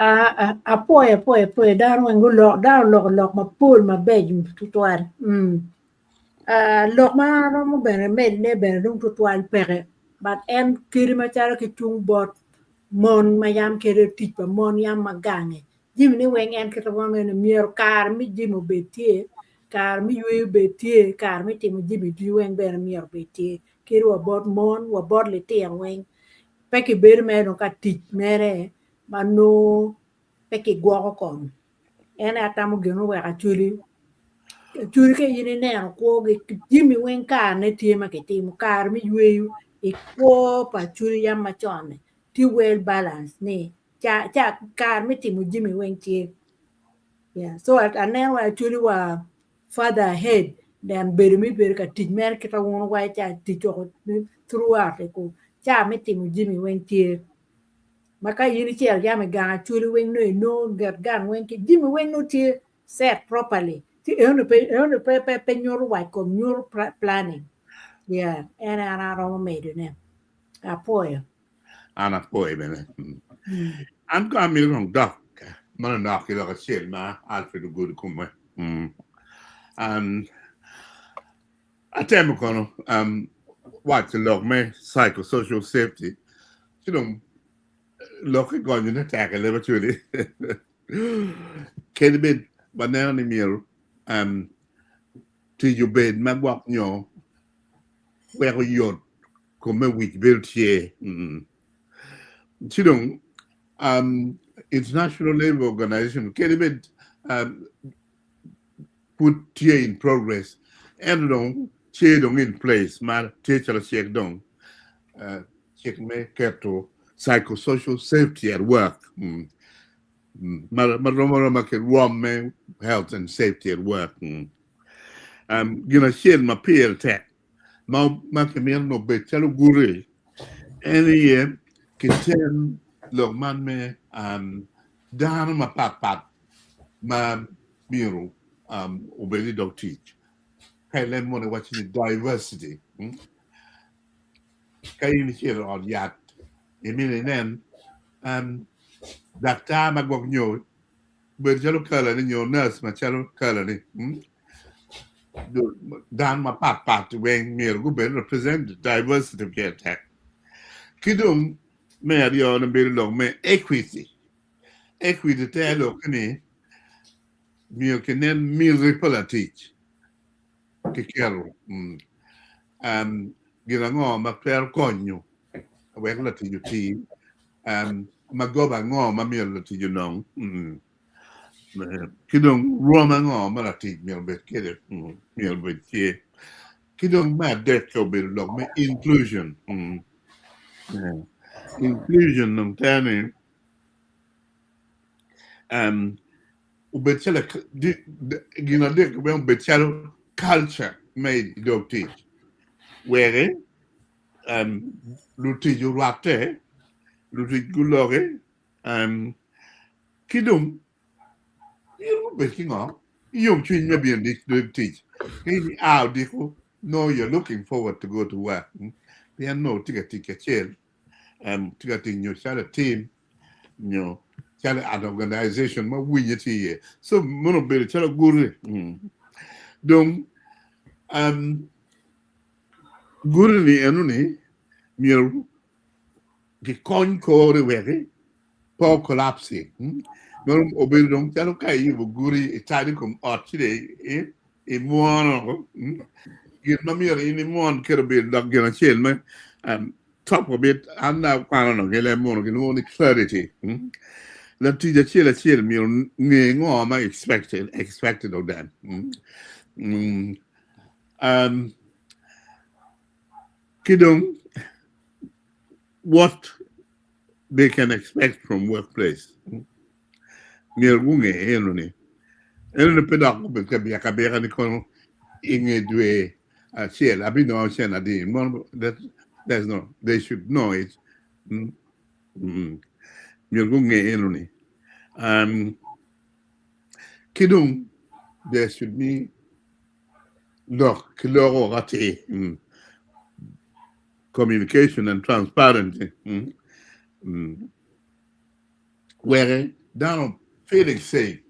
Apwoyo apwoyo apwoyo dano weng guloko dano oloko lok mapol mabeco tutwal mm. Lok ma aromo bene medone bene dong tutwal peke but en kadi macalo ki tung bot mon ma yam kadi tic pa mon yam ma gange jami-ni weng en kite ma wangeyo ni myero kare me jami obed tye, kare me yweyo obed tye, kare me timo jami ducu weng bene myero obed tye. Kadi wa bot mon wa bot litino weng pe kibedo mere dong ka tic mere ma nongo pe kigwoko kom en aye atamo gin oweko acholi acholi ka in ineno kwogi jami weng karene tye ma kitimo kare me yweyo i kwo pa acholi yam macon-ni tye well balance ni ca kare me timo jami weng tye so aneno wai acholi wa further ahead than bedo me bedo ka tic mere kit ma wun wuwaco ca tic oko throughout ca me timo jami weng tye ma ka in icito yam i gang acholi weng nongo inongo nget gang weng ki jami weng nongo tye set properly ci enoni pe enoni pe pe pe nyuto wac kom nyuto planning yeah en aye an aromo medone apwoyo. An apwoyo bene. An kong amito kong dok manonok i lok acel ma Alfred ogudo kome. Um, atemo kono um, waco lok me psychosocial safety ci dong lok ki gonyone tek i leb Acholi. Kadi bed waneno ni myero um, tic obed ma gwok nyo weko yot kom me wic bedo tye. Ci dong um, International Labour Organization kadi bed um, pud tye in progress ento dong tye dong in place ma tye calo cik dong uh, cik me keto psychosocial safety at work ma ma rom aroma ki rwom me health and safety at work. Um, gin acel ma pire tek ma ma kimito ni obed calo guti en aye kiten lok man me um, dano mapatpat ma myero um, obed i dog tic. Ka ilem mono iwaco ni diversity. Ka in icito i ot yat imito inen um, daktar ma gwok nyo obedo calo kala-ni nyo nurse macalo kala-ni dano mapatpat weng myero gubed represented diversity pire tek. Ki dong me aryone bedo lok me equity. Equity te lokke ni myero kinen miti pa latic ki keto um, gin ango ma twero konyo wek latic oti um, magoba ango ma myero latic onong ki dong rwom ango ma latic myero obed kwede myero obed tye ki dong me adek obedo lok me inclusion inclusion dong tere ni. Um, obed calo gin adek weng obed calo culture me i dog tic wek um, lutic orwatte, lutic guloki, um, ki dong in obed ki ngo yomcwiny me bino i dog tic. Ka in ia odiko, no you're looking forward to go to work pien nongo tye ka tic kacel, um, tye ka tic nyo calo team nyo calo an organization ma winye tye iye. So meno obedo calo guti. Dong um, guti ni eno ni myero gikony kore wek pe o collapse. Meno obedo dong calo ka iyubo guti itado i kom ot ci dong imwono. Gin ma myero in imwon kede obedo dok gin acel me um, top of it, an akwano no ki leb munu kilwongo ni clarity. Latic acel acel myero nge ngo ma expected expected of them. Um, ki dong what they can expect from workplace. Myero gunge eno ni eno ni pe dok gubed ka byek abyeka ni kono inge dwe acel abinongo cen adi. Mono that there's no they should know it. Myero gunge eno ni. Um, ki dong there should be lok ki loko atir. Communication and transparency. Wek dano feeling safe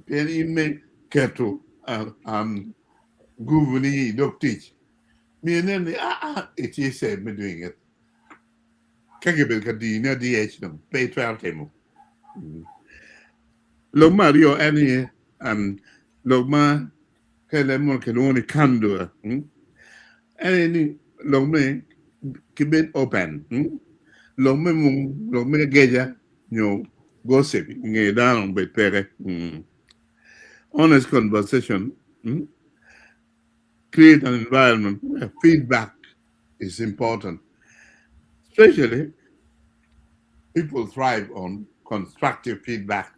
pien in me keto um, gubu ni i dog tic myero inen ni aa itye safe me doing it. Ka kibedo ka dini adiya ci dong pe itwero timo. Lok me aryo en aye um, lok ma kele mono kilwongo ni candor. En aye ni lok me ki bed open. Lok me mung, lok me geja nyo gossip i nge dano obed peke. Honest conversation create an environment where feedback is important. Especially people thrive on constructive feedback.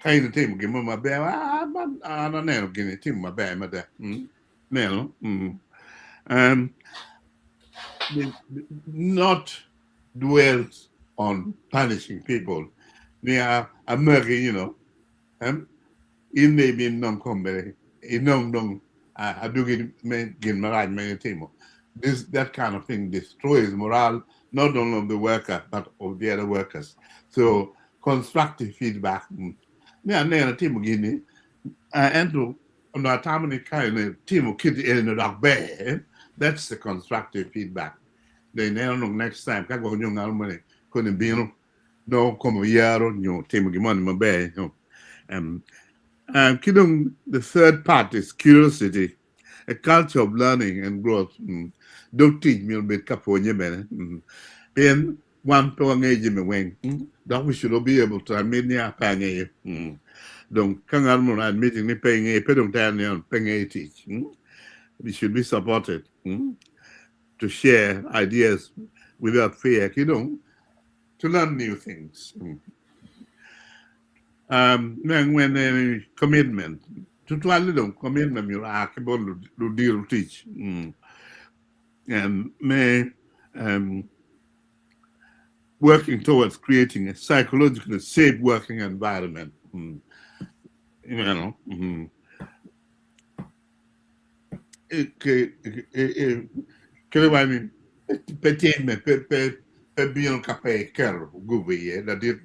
Ka in itimo gin mo maber, ah, man, an aneno gini itimo maber mada. Neno. Um, not dwell on punishing people. Ni a amagi, you know. Um, in may be nong kombere, inong dong adugi me gin marac ma itimo. This that kind of thing destroys morale not only of the worker but of the other workers. So constructive feedback. Ni aneno timo gini, ento onongo atamo ni ka eni timo kit eni dok ber. That's the constructive feedback. Then ineno dong next time ka gwok nyo ngat moni koni bino nongo kome oyaro nyo timo gin moni maber. Um, ki dong the third part is curiosity, a culture of learning and growth. Dog tic myero obed ka pwonye bene. Pien wan pe wangeyo jami weng. Dok we should be able to admit ni pe angeyo. Dong ka ngat mono admitting ni pe ingeyo, pe dong tere ni pe ngeyo tic. We should be supported to share ideas without fear. Ki dong to learn new things. Um, me angwen en commitment. Tutwalle dong commitment myero oa ki bot ludito tic. And me um, working towards creating a psychologically safe working environment. You know. Kede wa ni pe timme pe pe pe bino ka pe iketo gubo iye ladit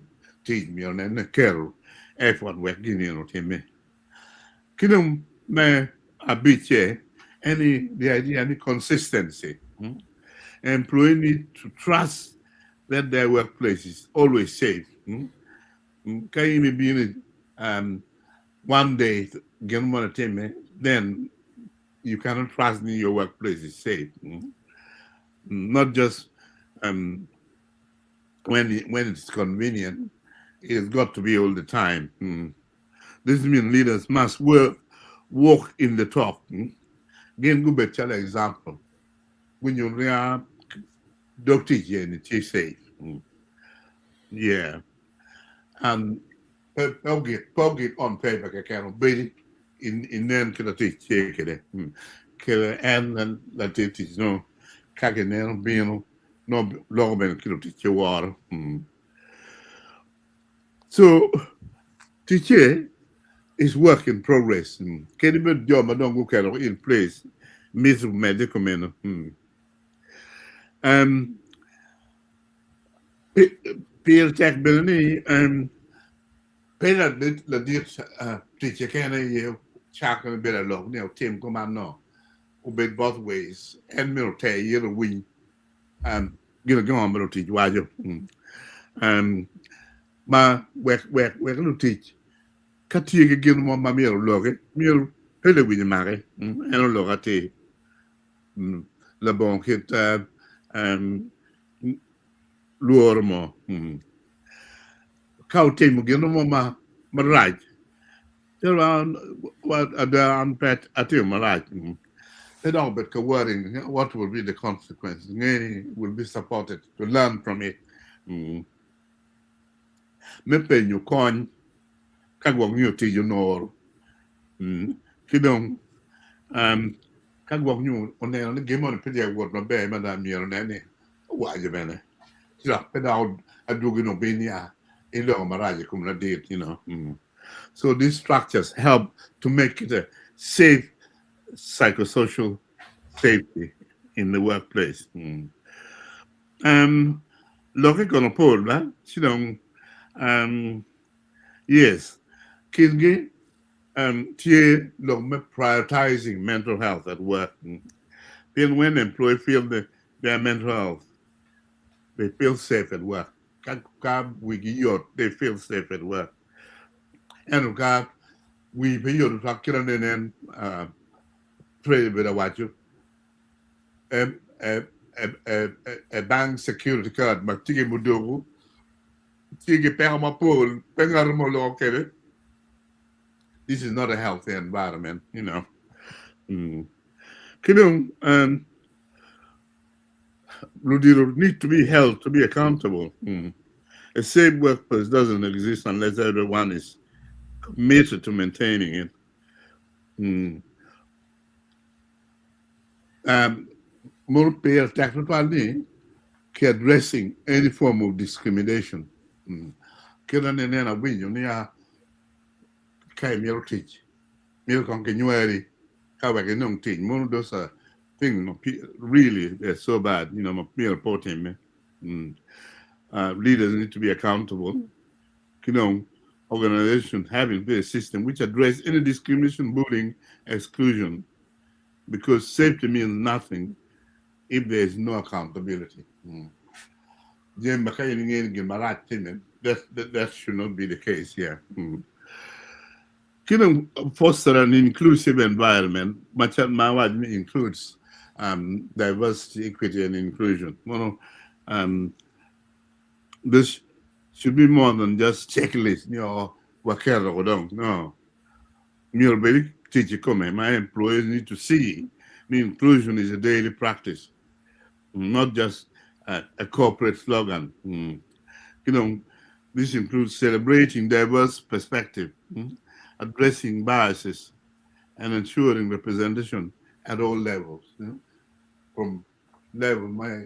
tic myero nen ni iketo effort wek gin eni otimme. Ki dong me abicce en ni the idea ni consistency. Employee need to trust that their workplace is always safe. Ka in ibino one day gin moni timme then you cannot trust ni your workplace is safe. Not just um, when when it's convenient. It's got to be all the time. This means leaders must work, walk in the talk. Gin gubed calo example. Gunyut ni dog tic eni tye safe. Yeah. And Pe pe ogik pe ogik on paper keken obedi inen kit ma tic tye kwede. Kede en latit tic nongo ka kineno bino nongo loko bene kit oticce woro. So ticce is work in progress. Kadi bed jo ma dong guketo in place mito medde kumeno. Pire tek bene ni pe ladit ticce kene aye cako me bedo alok ni otim kuman no, obed both ways. En myero oter ite owiny gin ango ma lutic waco ma wek lutic ka tye ki gin mo ma myero oloki myero pe lewic omaki en olok atir labongo kit lworo mo. Ka otimo gin mo marac, ada an pe atimo marac, pe dok obed ka worrying what will be the consequences, nge ni will be supported to learn from it. Me penyo kony ka gwok nyo tic onoro ki dong ka gwok nyo oneno ni gin moni pe tye ka wot maber mada myero onen ni owaco bene ci dok pe dok adwogi ni obin ya iloko marac i kom ladit you know. So these structures help to make it a safe psychosocial safety in the workplace. Lokke kono pol ba ci dong yes kingi tye lok me prioritizing mental health at work pien when employee feel their mental health they feel safe at work ka wigi yot they feel safe at work ento ka wii pe yot tutwal kit anenen Fred obedo awaco a bank security guard ma tye ki muduku tye ki peko mapol pe ngat mo loko kwede this is not a healthy environment you know ki dong ludito need to be held to be accountable a safe workplace doesn't exist unless everyone is committed to maintaining it. Mono pire tek tutwal ni ki addressing any form of discrimination. Kit ma nene awinyo niya ka imito tic myero kong kinyweri ka wek inong tic mono those are things ma really they're so bad you know ma myero pe otimme. Leaders need to be accountable ki dong organization having a system which address any discrimination, bullying, exclusion because safety means nothing if there is no accountability. Jami ma ka in ingeyo ni gin marac timme, that should not be the case here. Ki dong foster an inclusive environment ma awaco ni includes diversity, equity and inclusion. Mono this should be more than just checklist ni oo waketo ko dong no. Myero obed tic i kome ma employees need to see ni inclusion is a daily practice not just a corporate slogan. Ki dong this includes celebrating diverse perspective, addressing biases and ensuring representation at all levels, from level ma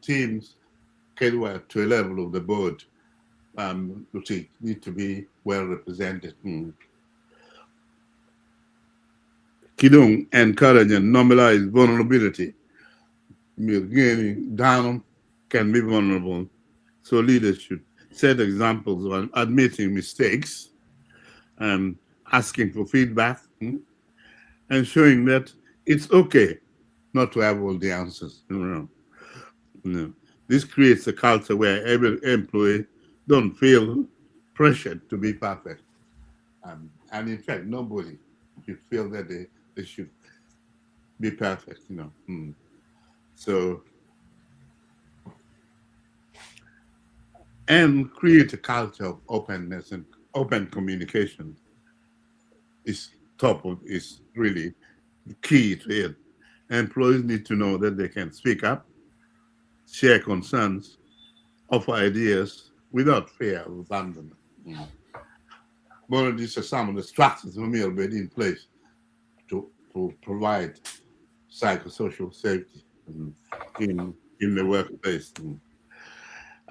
teams kadi wa to a level of the board lutic need to be well represented. Ki dong encourage and normalize vulnerability myero ginge ni dano can be vulnerable so leaders should set examples of admitting mistakes and asking for feedback and showing that it's okay not to have all the answers. You know. This creates a culture where every employee don't feel pressured to be perfect. And in fact, nobody should feel that they should be perfect, you know. So, and create a culture of openness and open communication is top of, is really key to it. Employees need to know that they can speak up, share concerns, offer ideas without fear of abandonment. Mono these are some of the structures ma myero obed in place to to provide psychosocial safety in in the workplace.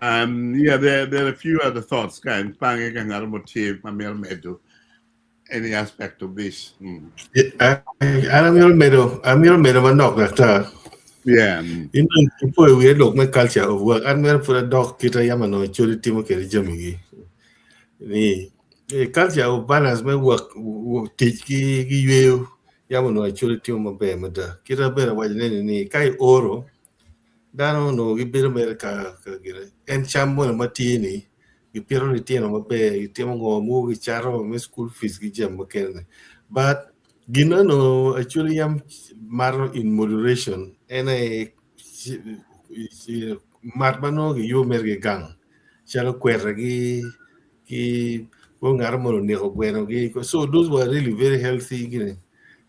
Yeah, there there are a few other thoughts kind pange ka ngat mo tye ma myero medo any aspect of this. An amito medo amito medo manok daktar. Yeah. In dong ipoyo wiya lok me culture of work an mere pud adok kita yam onongo Acholi timo kwede jamigi ni culture of balance me work tic ki yweyo yam onongo Acholi timo maber mada kita bene awaco neni ni ka ioro dano onongo gibedo mere ka gine en cam moni ma tye ni gipito litino maber gitimo ngo mogo gicato me school fees ki jami mukene but gin ma onongo Acholi yam mato in moderation en aye mat ma nongo giyubo mere ki gang calo kwetagi ki kong ngat moni oneko gwenogi so those were really very healthy gini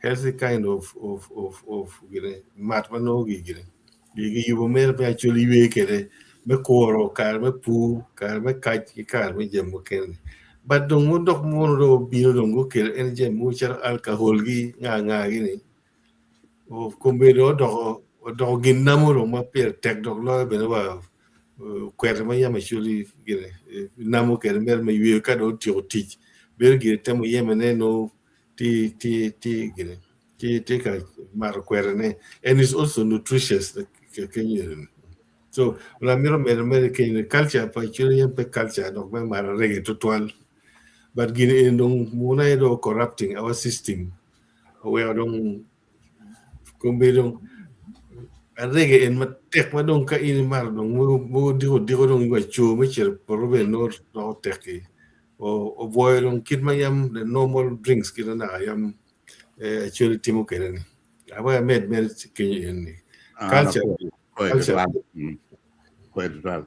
healthy kind of of of of gini mat ma nongo gini giyubo mere me Acholi ywe kwede me kuro kare me pur kare me kac ki kare me jami mukene but dong dok mono dong obino dong gukelo en jami mogo calo alcohol gi nga nga gini kombeddi odoko odoko gin namo dong ma pire tek dok loyo bene wa kwete ma yam Acholi gini namo kwede mere me yweyo ka dong otyeko tic bedo gire temo yemene nongo tye tye tye gini tye tye ka mato kwetene and it's also nutritious kenyo so amito medo mere kenyo culture pa Acholi en pe culture dok me mato arege tutwal but gini eni dong munu aye dong corrupting our system oweko dong kombeddi dong arege en matek ma dong ka in imato dong mogo odiko odiko dong iwaco co me cito i poto bene nongo doko tekki obwoyo dong kit ma yam the normal drinks kit ma naka yam Acholi timo kwede ni wek amed mere kenyo eni culture culture Quite well.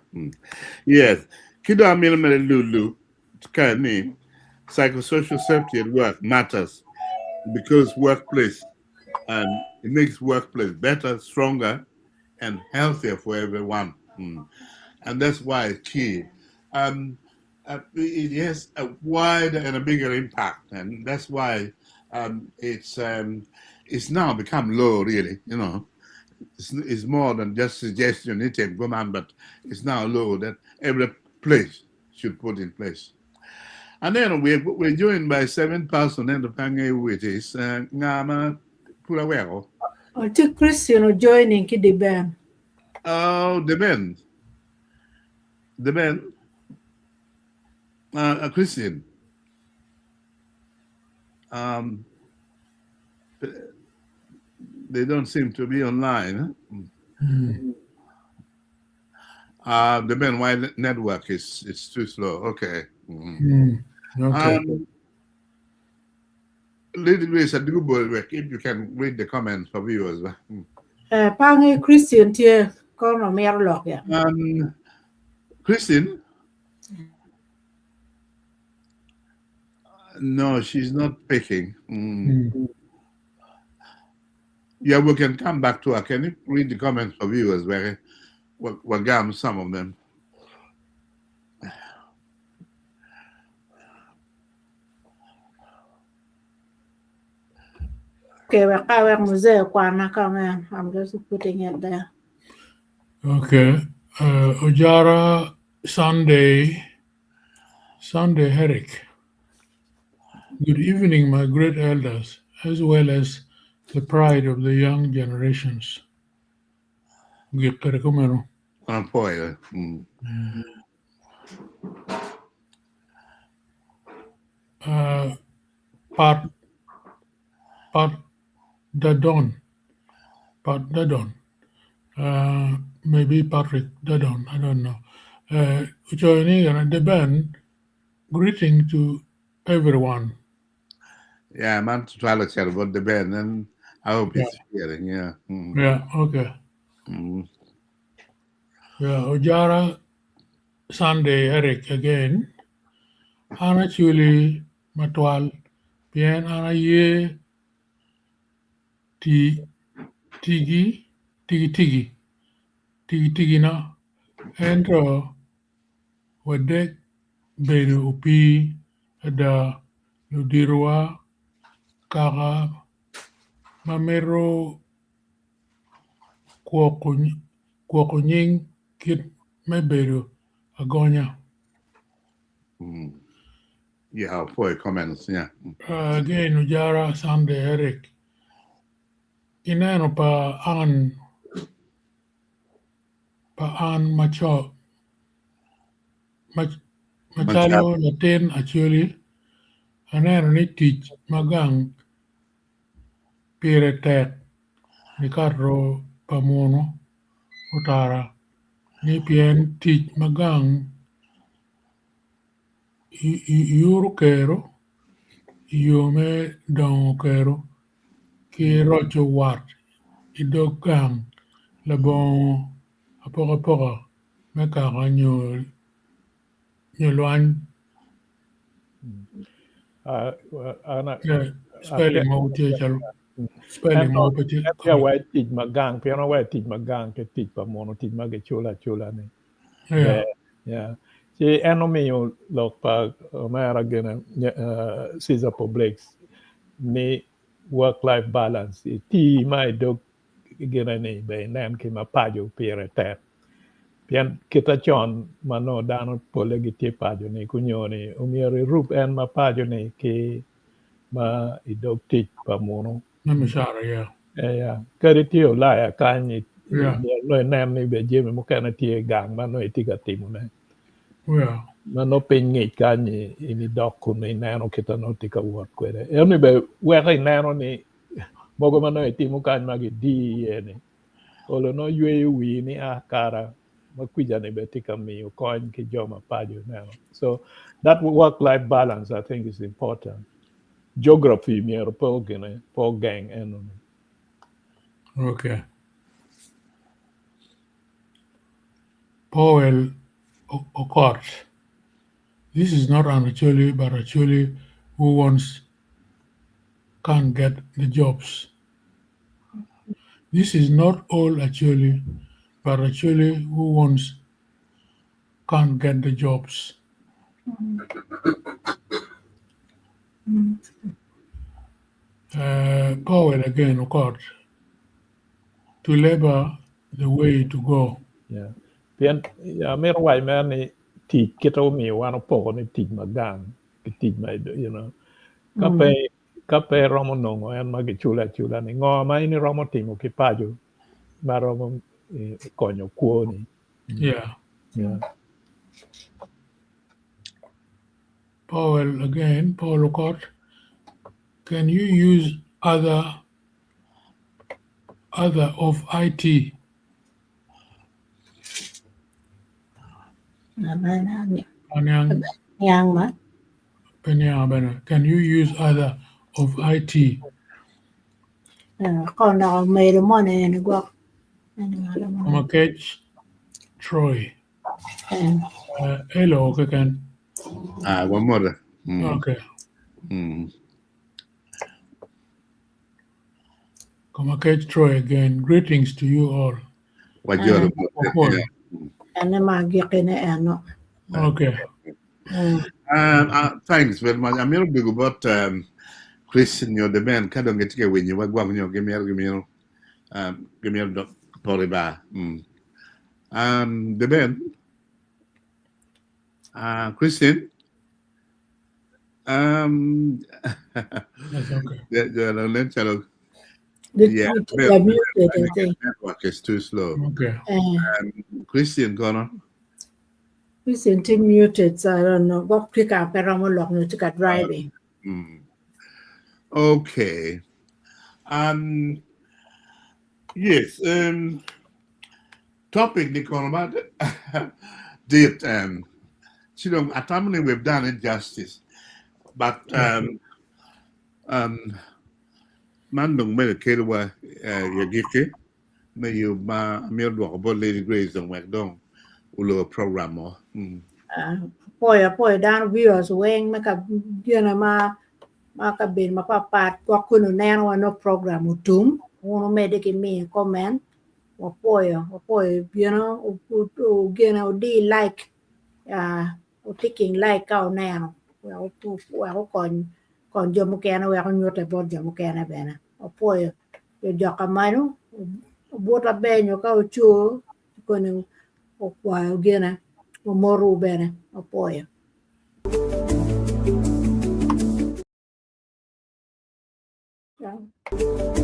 Yes. Ki dong amito mere lulu ka ni psychosocial safety at work matters because workplace and it makes workplace better, stronger, and healthier for everyone. And that's why it's key. It has a wider and a bigger impact, and that's why it's it's now become law, really. You know, it's more than just suggestion, it but it's now law that every place should put in place. And then we're joined by 7 person in the pange which is Ngama Purawero. Tye Christian joining ki di Ben. Oh, the Ben. The Ben. A Christian. They don't seem to be online. The Ben White network is too slow. Okay. Okay. Lady Grace, if you can read the comments for viewers. Pange Christian tye kono mito lok ya. Christine? No, she's not picking. Yeah, we can come back to her. Can you read the comments for viewers? Where we gam some of them. Okay, wek ka wek muzee kwana comment. I'm just putting it there. Okay. Ojara Sunday, Sunday Herrick. Good evening, my great elders, as well as the pride of the young generations. Gikere kumeno. Poi. Pat Dadon. Pat Dadon. Maybe Patrick Dadon, I don't know. Joining the band, greeting to everyone. Yeah, man to try to chat about the band, and I hope he's hearing. Yeah. Yeah, okay. Yeah, Ojara Sunday Eric again. An Acholi matwal pien an aye ti tigi tigi tigi tigi tigi na ento wadek bedo opii ada. Luditowa kaka ma mito gwoko nying kit me bedo agonya. Yeah, for comments, yeah. Again, Ujara Sunday Eric. Ineno pa an pa an maco macalo latin Acholi, aneno ni tic ma gang pire tek nikato pa munu otara ni pien tic ma gang yuru kero i yo me dongo kero ki roco wat i dog gang labongo apokapoka me kaka nyo lwany. Spelling mogo tye calo spelling mogo pe tye. En aye tic ma gang pien aye tic ma gang ki tic pa munu tic ma giculo acula ni. Yeah. Ci en omiyo lok pa omera gine Caesar Publix ni work life balance iti ma idog gine ni be inen ki ma paco pire tek. Pien kita con ma nongo dano pole gitye paco ni kunyo ni omyero irub en ma paco ni ki ma idog tic pa munu. Me mucara, yeah. Yeah. Kadi tye Ulaya kany myero inen ni be jami mukene tye gang ma nongo itye ka timone. Yeah. Ma nongo piny ngic kany in idok kun ineno kita nongo tye ka wot kwede. Eno be weko ineno ni mogo ma nongo itimo kany ma gidii iye ni olo nongo yweyo wii ni ah kara ma kwica ni be tye ka miyo kony ki jo ma paco ineno. So that work life balance I think is important. Geography myero pe ogine pe ogeng eno ni. Okay. Powell Okot. This is not an Acholi, but Acholi who wants can't get the jobs. This is not all Acholi, but Acholi who wants can't get the jobs. Powell again, Okot. To labor the way to go. Yeah. Pien amito waco mere ni tic kite omiyo wan opoko ni tic ma gang ki tic ma you know ka pe ka pe iromo nongo en ma giculo acula ni ngo ma in iromo timo ki paco ma romo konyo kwoni. Yeah. Yeah. Powell again, Paul Okot. Can you use other of IT? Can you use other of IT? Komakech Troy. Hello, keken. Ah, one more. Okay. Komakech Troy again. Greetings to you all. Okay. Thanks very much. Amiro big about Christian nyo the man ka dong gitye ka winyo wa gwok nyo gimito gimito gimito poto i bar. The man Christian That's okay. nen calo yeah, network is too slow. Okay. Christian kono Christian tye muted, so I don't know. Gwok tye ka pe romo lok nyo tye ka driving. Okay. Yes. Topic ni kono ma dit ci dong atamo ni we've done it justice but man dong mere kelwa yagiki me yub ma amito dwoko bot Lady Grace dong wek dong olubo program mo. Apoyo apoyo dano viewers weng me ka gina ma ma kabedo mapapat gwok kunu neno wa nongo program otum wun omedde ki miyo comment wapoyo wapoyo bino gina odi like ticking like ka oneno wek okony kony jo mukene wek onyute bot jo mukene bene. Opwoyo jo jok amanyo obut aber nyo ka ocoo koni okwayo gine omotowu bene opwoyo. Yeah.